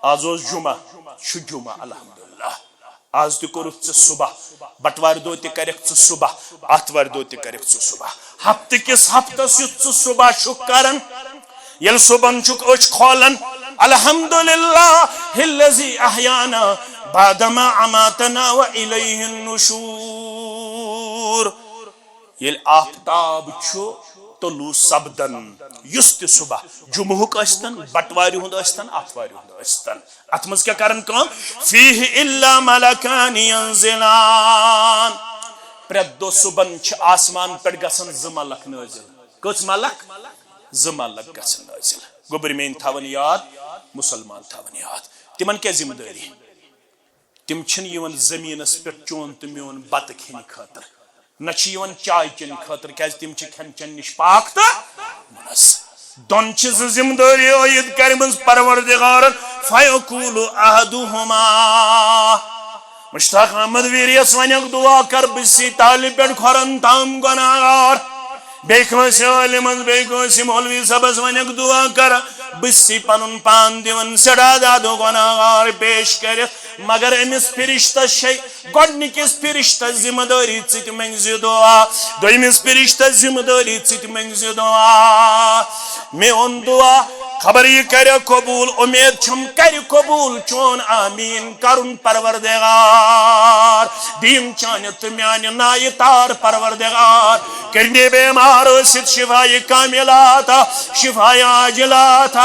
آز اوس جمعہ، چھُ جمعہ، الحمدللہ۔ آز تہِ کوٚرُتھ ژےٚ صبح، بٹوارِ دۄہ تہِ کرکھ ژٕ صبح، آتھوارِ دۄہ تہِ کرکھ ژٕ صبح۔ ہفتہٕ کِس ہفتس یُتھ ژٕ صبح چھُکھ کران، ییٚلہِ صبحن چھُکھ أچھ کھولان، الحمدللہ الذی احیانا بعدما اماتنا و الیہ النشور۔ ییٚلہِ آفتاب چھُ طلوع سپدان، یُس تہِ صبح، جمعہُک ٲسۍتن، بٹوارِ ہُنٛد ٲسۍتن، آتھوارِ ہُنٛد ٲسۍتن، اتھ منٛز کیٛاہ کران کٲم؟ فیہ الا ملکان ینزلان۔ پرٛٮ۪تھ دۄہ صبحن چھِ آسمان پٮ۪ٹھ گژھان زٕ ملک نٲزِل۔ کٔژ ملک؟ زٕ ملک گژھن نٲزِل۔ گوٚبرۍ میٲنۍ تھاوان یاد، مسلمان تھاوان یاد۔ تِمن کیٛاہ ذمہٕ دٲری؟ تِم چھِنہٕ یِوان زٔمیٖنَس پٮ۪ٹھ چون تہٕ میون بَتہٕ کھیٚنہِ خٲطرٕ، نہ چھِ یِوان چاے چیٚنہِ خٲطرٕ، کیٛازِ تِم چھِ کھٮ۪ن چٮ۪ن نِش پاک تہٕ مُنزہ۔ دۄن چھِ زٕ ذمہٕ دٲری عٲید کَرِمٕژ پروردگارن۔ فیقول احدہما، مشتاق احمد ویریس ونیکھ، دعا کر، بہٕ چھُسے تالہِ پٮ۪ٹھ کھۄرن تام گۄناہگار۔ بیٚیہِ کٲنٛسہِ عٲلمس، بیٚیہِ کٲنٛسہِ مولوی صٲبس ونیکھ، دعا کر، بہٕ چھُسے پنُن پان دِوان سٮ۪ٹھاہ زیادٕ گۄناہگار پیش کٔرِتھ۔ مگر أمِس فرشتس چھے گۄڈنِکِس فرشتس ذمہٕ دٲری، ژٕ تہِ منٛگزِ دعا۔ دوٚیمِس فرشتس ذمہٕ دٲری، ژٕ تہِ منٛگزِ دعا۔ میون دعا خبر یہِ کرِ قبول، اُمید چھم کرِ قبول چون آمیٖن کرُن پروردگار۔ دِیِن چانہِ تہٕ میانہِ نایہِ تار پروردگار۔ کٔرنہِ بیمار ٲسِتھ شفایہِ کاملات، شفایہِ عاجلات۔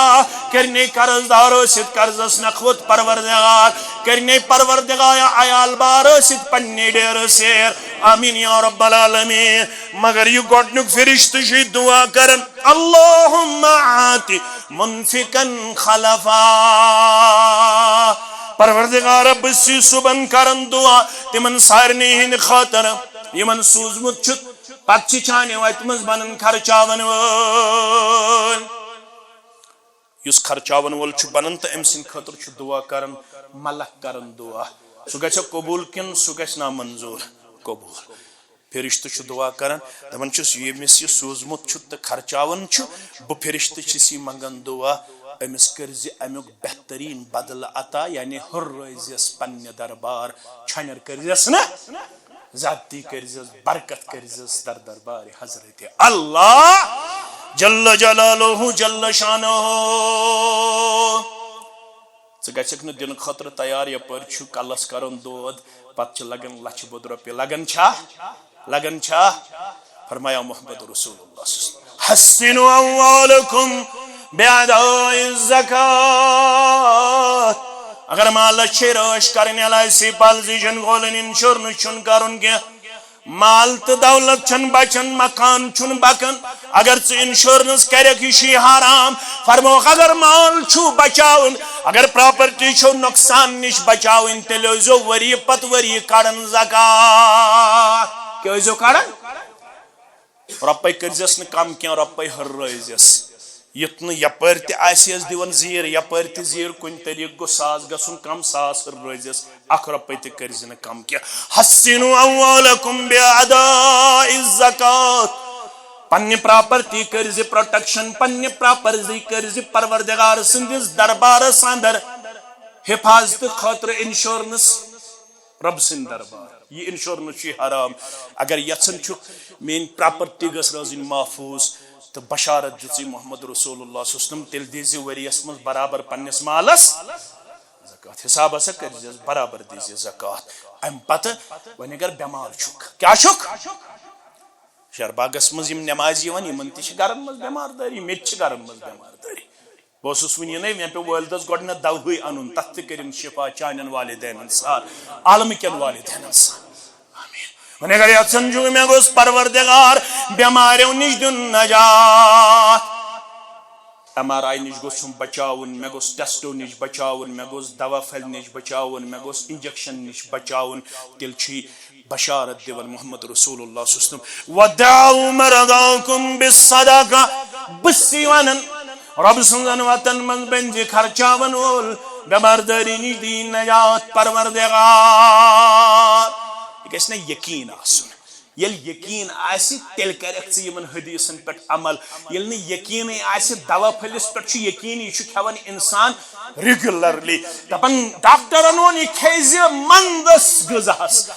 کٔرنہِ قرض دار ٲسِتھ قرضس نکھوت پروردگار۔ کٔرنہِ پروردگار عیال بار ٲسِتھ پننہِ ڈیرٕ سیر۔ آمیٖن یا رب العالمین۔ مگر یہِ گۄڈنیُک فرشتہٕ چھُ دعا کران، اللہم آت منفقا خلفا۔ پروردگار، بہٕ چھُسے صبحن کران دعا تِمن سارنٕے ہٕنٛدِ خٲطرٕ، یِمن سوٗزمُت چھُتھ، پتہٕ چھِ چانہِ وتہِ منٛز بنان خرچاون وٲلۍ۔ یُس خرچاون وول چھُ بنان تہٕ أمۍ سٕنٛدِ خٲطرٕ چھُ دعا کران ملک کران دعا، سُہ گژھِ قبول کِنہٕ سُہ گژھِ نامنظور؟ قبول۔ فرشتہٕ چھُ دعا کران، دپان چھُس، ییٚمِس یہِ سوٗزمُت چھُ تہٕ خرچاوان چھُ، بہٕ فرشتہٕ چھُس یہِ منگان دعا، أمِس کٔرزِ امیُک بہتریٖن بدلہٕ عطا، یعنی ہُررٲوزٮ۪س پننہِ دربار، چھۄنٮ۪ر کٔرزٮ۪س نہٕ، زیادتی کٔرزٮ۪س، برکت کٔرزٮ۪س در دربارِ حضرت اللہ جل جلالہ جل شانہ۔ ژٕ گژھکھ نہٕ دِنہٕ خٲطرٕ تیار، یپٲرۍ چھُ کلس کران دود، پتہٕ چھِ لگان لچھِ بوٚد رۄپیہِ۔ لگان چھا؟ لگان چھا؟ فرمایا محمد رسول اللہ صلی اللہ علیہ وسلم، حسنوا اموالکم باداء الزکات۔ اگر مالس چھے رٲچھ کرٕنۍ، ایل آئی سی پالیسی چھُنہٕ کھولٕنۍ، انشورنس چھُنہٕ کرُن کینٛہہ، مال تہٕ دولت چھُنہٕ بچان، مکان چھُنہٕ بکان۔ اگر ژٕ انشورنس کرکھ، یہِ چھُے حرام۔ فرموکھ، اگر مال چھُو بچاوُن، اگر پراپرٹی چھُو نۄقصان نِش بچاوٕنۍ، تیٚلہِ ٲسۍزیو ؤری پتہٕ ؤری کڑان زکات۔ کیٛاہ ٲسۍزیو کڑان؟ رۄپے کٔرزٮ۪س نہٕ کم کینٛہہ، رۄپے ہُررٲوزٮ۪س۔ یُتھ نہٕ یپٲرۍ تہِ آسہِ ہس دِوان زیٖر، یپٲرۍ تہِ زیٖر، کُنہِ طریٖقہٕ گوٚژھ ساس گژھُن کم، ساس ہُررٲوزٮ۪س، اکھ رۄپے تہِ کٔرزِ نہٕ کم کینٛہہ۔ حسنوا اموالکم باداء الزکات۔ پننہِ پراپرٹی کٔرزِ پروٹیکشن، پننہِ پراپرٹی کٔرزِ پروردگار سٕنٛدِس دربارس اندر حفاظتہٕ خٲطرٕ انشورنس۔ رب سٕنٛدِ دربار۔ یہِ انشورنس چھُ حرام۔ اگر یژھان چھُکھ میٲنۍ پراپرٹی گٔژھ روزٕنۍ محفوظ، تہٕ بشارت دِژٕے محمد رسول اللہ صلی اللہ علیہ وسلم، تیٚلہِ دیٖزِ ؤریَس منٛز برابر پننِس مالس زکات۔ حساب ہسا کٔرزٮ۪س، برابر دیٖزِ زکات۔ امہِ پتہٕ وۄنۍ اگر بٮ۪مار چھُکھ، کیٛاہ چھُکھ؟ شہر باغس منٛز یِم نٮ۪مازِ یِوان، یِمن تہِ چھِ گرن منٛز بٮ۪مار دٲری، مےٚ تہِ چھِ گرن منٛز بٮ۪مار دٲری۔ بہٕ اوسُس وُنہِ یِنَے، مےٚ پیوٚو والدَس گۄڈٕنٮ۪تھ دَوہٕے اَنُن، تَتھ تہِ کٔرِن شِفا چانٮ۪ن والدینَن سان، عالمہٕ کٮ۪ن والدینَن سان۔ آمین۔ وۄنۍ اگر یَژھان چھُ، مےٚ گوٚژھ پروردگار بٮ۪ماریو نِش دیُن نجات۔ ایم آر آی نِش گوٚژھُم بچاوُن، مےٚ گوٚژھ ٹیسٹو نِش بچاوُن، مےٚ گوٚژھ دوا پھلہِ نِش بچاوُن، مےٚ گوٚژھ انجیکشن نِش بچاوُن، تیٚلہِ چھُ یہِ بشارت دِوان محمد رسول اللہ صلی اللہ علیہ وسلم، "وداعوا مرضاکم بالصدقہ"۔ بہٕ چھُس ونان، رۄب سٕنٛزن وتن منٛز بٔنزِ خرچاون وول، بٮ۪مار دٲری نِش دِیِن نجات پروردگار۔ یہِ گژھِ نہ یقین آسُن۔ ییٚلہِ یقین آسہِ، تیٚلہِ کرکھ ژٕ یِمن حدیثن پٮ۪ٹھ عمل۔ ییٚلہِ نہٕ یقینٕے آسہِ، دوا پھٔلِس پٮ۪ٹھ چھُ یقین، یہِ چھُ کھٮ۪وان انسان regularly۔ دپان ڈاکٹرن ووٚن، یہِ کھیزِ منٛزس غذاہس۔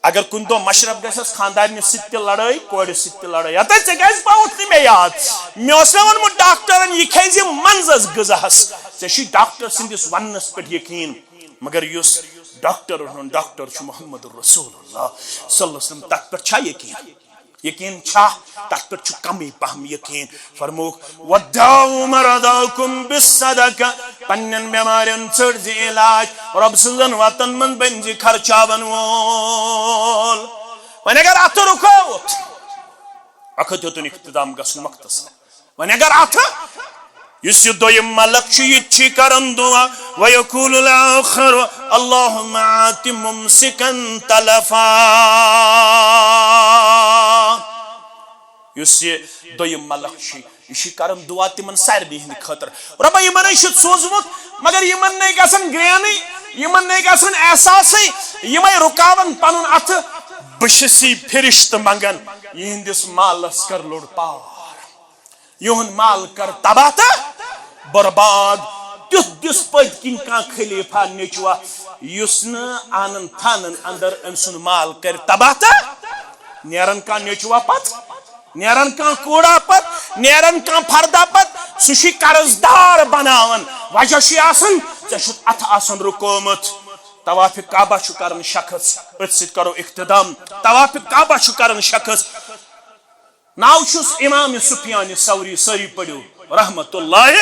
اگر کُنہِ دۄہ مشرف گژھٮ۪س خاندارنہِ سۭتۍ تہِ لڑٲے، کورِ سۭتۍ تہِ لڑٲے، ہتا ژےٚ کیازِ پاوُتھ نہٕ مےٚ یاد؟ مےٚ اوس نہ ووٚنمُت ڈاکٹرن، یہِ کھیزِ منٛزس غذاہس۔ ژےٚ چھُے ڈاکٹر سٕنٛدِس وننس پٮ۪ٹھ یقین، مگر یُس ڈاکٹرن ہُنٛد ڈاکٹر چھُ محمد رسول اللہ صلی اللہ علیہ وسلم، تتھ پٮ۪ٹھ چھا یقین؟ یقین چھا؟ تتھ پٮ۪ٹھ چھُ کمٕے پہم یقین۔ فرمووُکھ، "وداعوا مرضاکم بالصدقہ"، پننٮ۪ن بٮ۪مارٮ۪ن ژٔٹۍ زِ علاج، رۄب سٕنٛزن وتن منٛز بٔنۍ زِ خرچاون وول۔ وۄنۍ اگر اتھٕ رُکووُتھ، وقت ہیوٚتُن اختتام گژھُن مختصر۔ وۄنۍ اگر اتھٕ، یُس یہِ دوٚیِم ملک چھُ، یہِ تہِ چھُ کران دعا، "ویقول الاخر اللہم آت ممسکا تلفا"۔ یُس یہِ دوٚیِم ملک چھُ، یہِ چھُ کران دعا تِمن سارنٕے ہٕنٛدِ خٲطرٕ۔ رۄبا، یِمن ہے چھُتھ سوٗزمُت، مگر یِمن نے گژھن گرینٕے، یِمن نے گژھن احساسٕے، یِمے رُکاون پنُن اَتھٕ۔ بہٕ چھُس یہِ فرشتہٕ منگان، یِہنٛدِس مالس کر لوٚڑ پار، یِہُنٛد مال کر تباہ تہٕ برباد۔ تیُتھ دِس پٔتۍ کِنۍ کانٛہہ خلیفہ نیٚچوا، یُس نہٕ آنن فانن اندر أمۍ سُنٛد مال کر تباہ تہٕ نیران کانٛہہ نیٚچوا پتہٕ، نیران کانٛہہ کوٗڑا پتہٕ، نیران کانٛہہ فردا پتہٕ، سُہ چھُے قرض دار بناوان۔ وجہ چھُے آسان، ژےٚ چھُتھ اتھٕ آسان رُکومُت۔ طواف کعبہ چھُ کران شخص، أتھۍ سۭتۍ کرو اختتام۔ طواف کعبہ چھُ کران شخص، ناو چھُس امام سفیان ثوری، سٲری پٔرِو رحمت اللہ،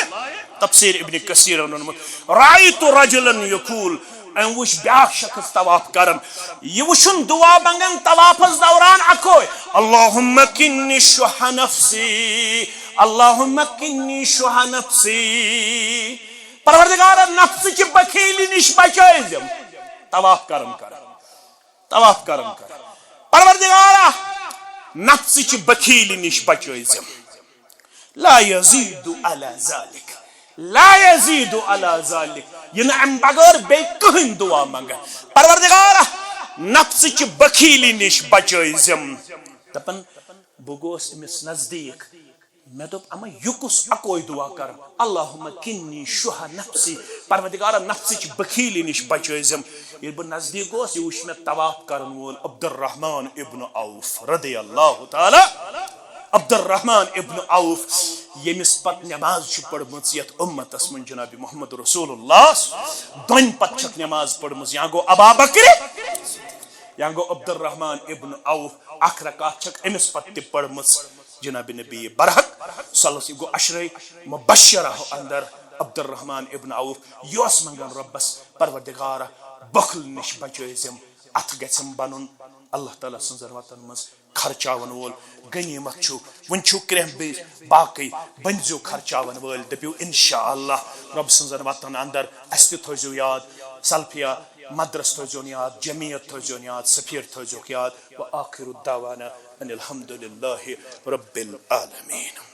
تفسیر ابن کثیرن ووٚنمُت، رأیت رجلا یقول، أمۍ وٕچھ بیٛاکھ شخص طواف کران، یہِ وٕچھُن دعا منگان طوافس دوران اکوے، اللہم کنی شح نفسی، اللہم کنی شح نفسی، پروردگارا، نفسٕچہِ بخیلی نِش بچٲیزم۔ طواف کران کران طواف کران کران، پروردگارا، نفسٕچہِ بخیلی نِش بچٲیزم۔ لا یزید علی ذالک، لا یزید علی ذالک، یہِ نہٕ امہِ بغٲر بیٚیہِ کٕہٕنۍ دعا منگان۔ پروردگارا، نفسٕچہِ بخیلی نِش بچٲیزم۔ دپان، بہٕ گوس أمِس نزدیٖک، مےٚ دوٚپ، اما یہِ کُس اکوے دعا کرٕ؟ اللہم کنی شح نفسی، پروردگارا، نفسٕچ بخیلی نِش بچٲیزم۔ ییٚلہِ بہٕ نزدیٖک گوس، یہِ وٕچھ مےٚ طواف کرن وول عبدالرحمان ابن عوف رضی اللہ تعالی، عبدالرحمان ابن عوف، ییٚمِس پتہٕ نماز چھِ پٔرمٕژ یتھ امتس منٛز جناب محمد رسول اللہ، دۄنہِ پتہٕ چھکھ نماز پٔرمٕژ، یا گوٚو ابا بکر، یا گوٚو عبدالرحمان ابن عوف، اکھ رکعت چھکھ أمِس پتہٕ تہِ پٔرمٕژ۔ جناب نبی برحق صلی اللہ علیہ وسلم گوٚو عشرے مبشرہ اندر عبدالرحمان ابن عوف، یہِ اوس منگان رۄبس، پروردگارا، بخل نِش بچٲیزم، اتھ گژھم بنُن اللہ تعالیٰ سٕنزن وتن منٛز خرچاون وول۔ غنیمت چھُ، وُنہِ چھُو کرینہہ بیٚیہِ باقٕے، بٔنزیو خرچاون وٲلۍ، دٔپِو انشاءاللہ رۄب سٕنزن وتن اندر اسہِ تہِ تھٲوزیو یاد، سلفیہ مدرس تھٲوزیون یاد، جمعیت تھٲوزیون یاد، سفیر تھٲوزیوکھ یاد۔ وآخر دعوانا ان الحمد للہ رب العالمین۔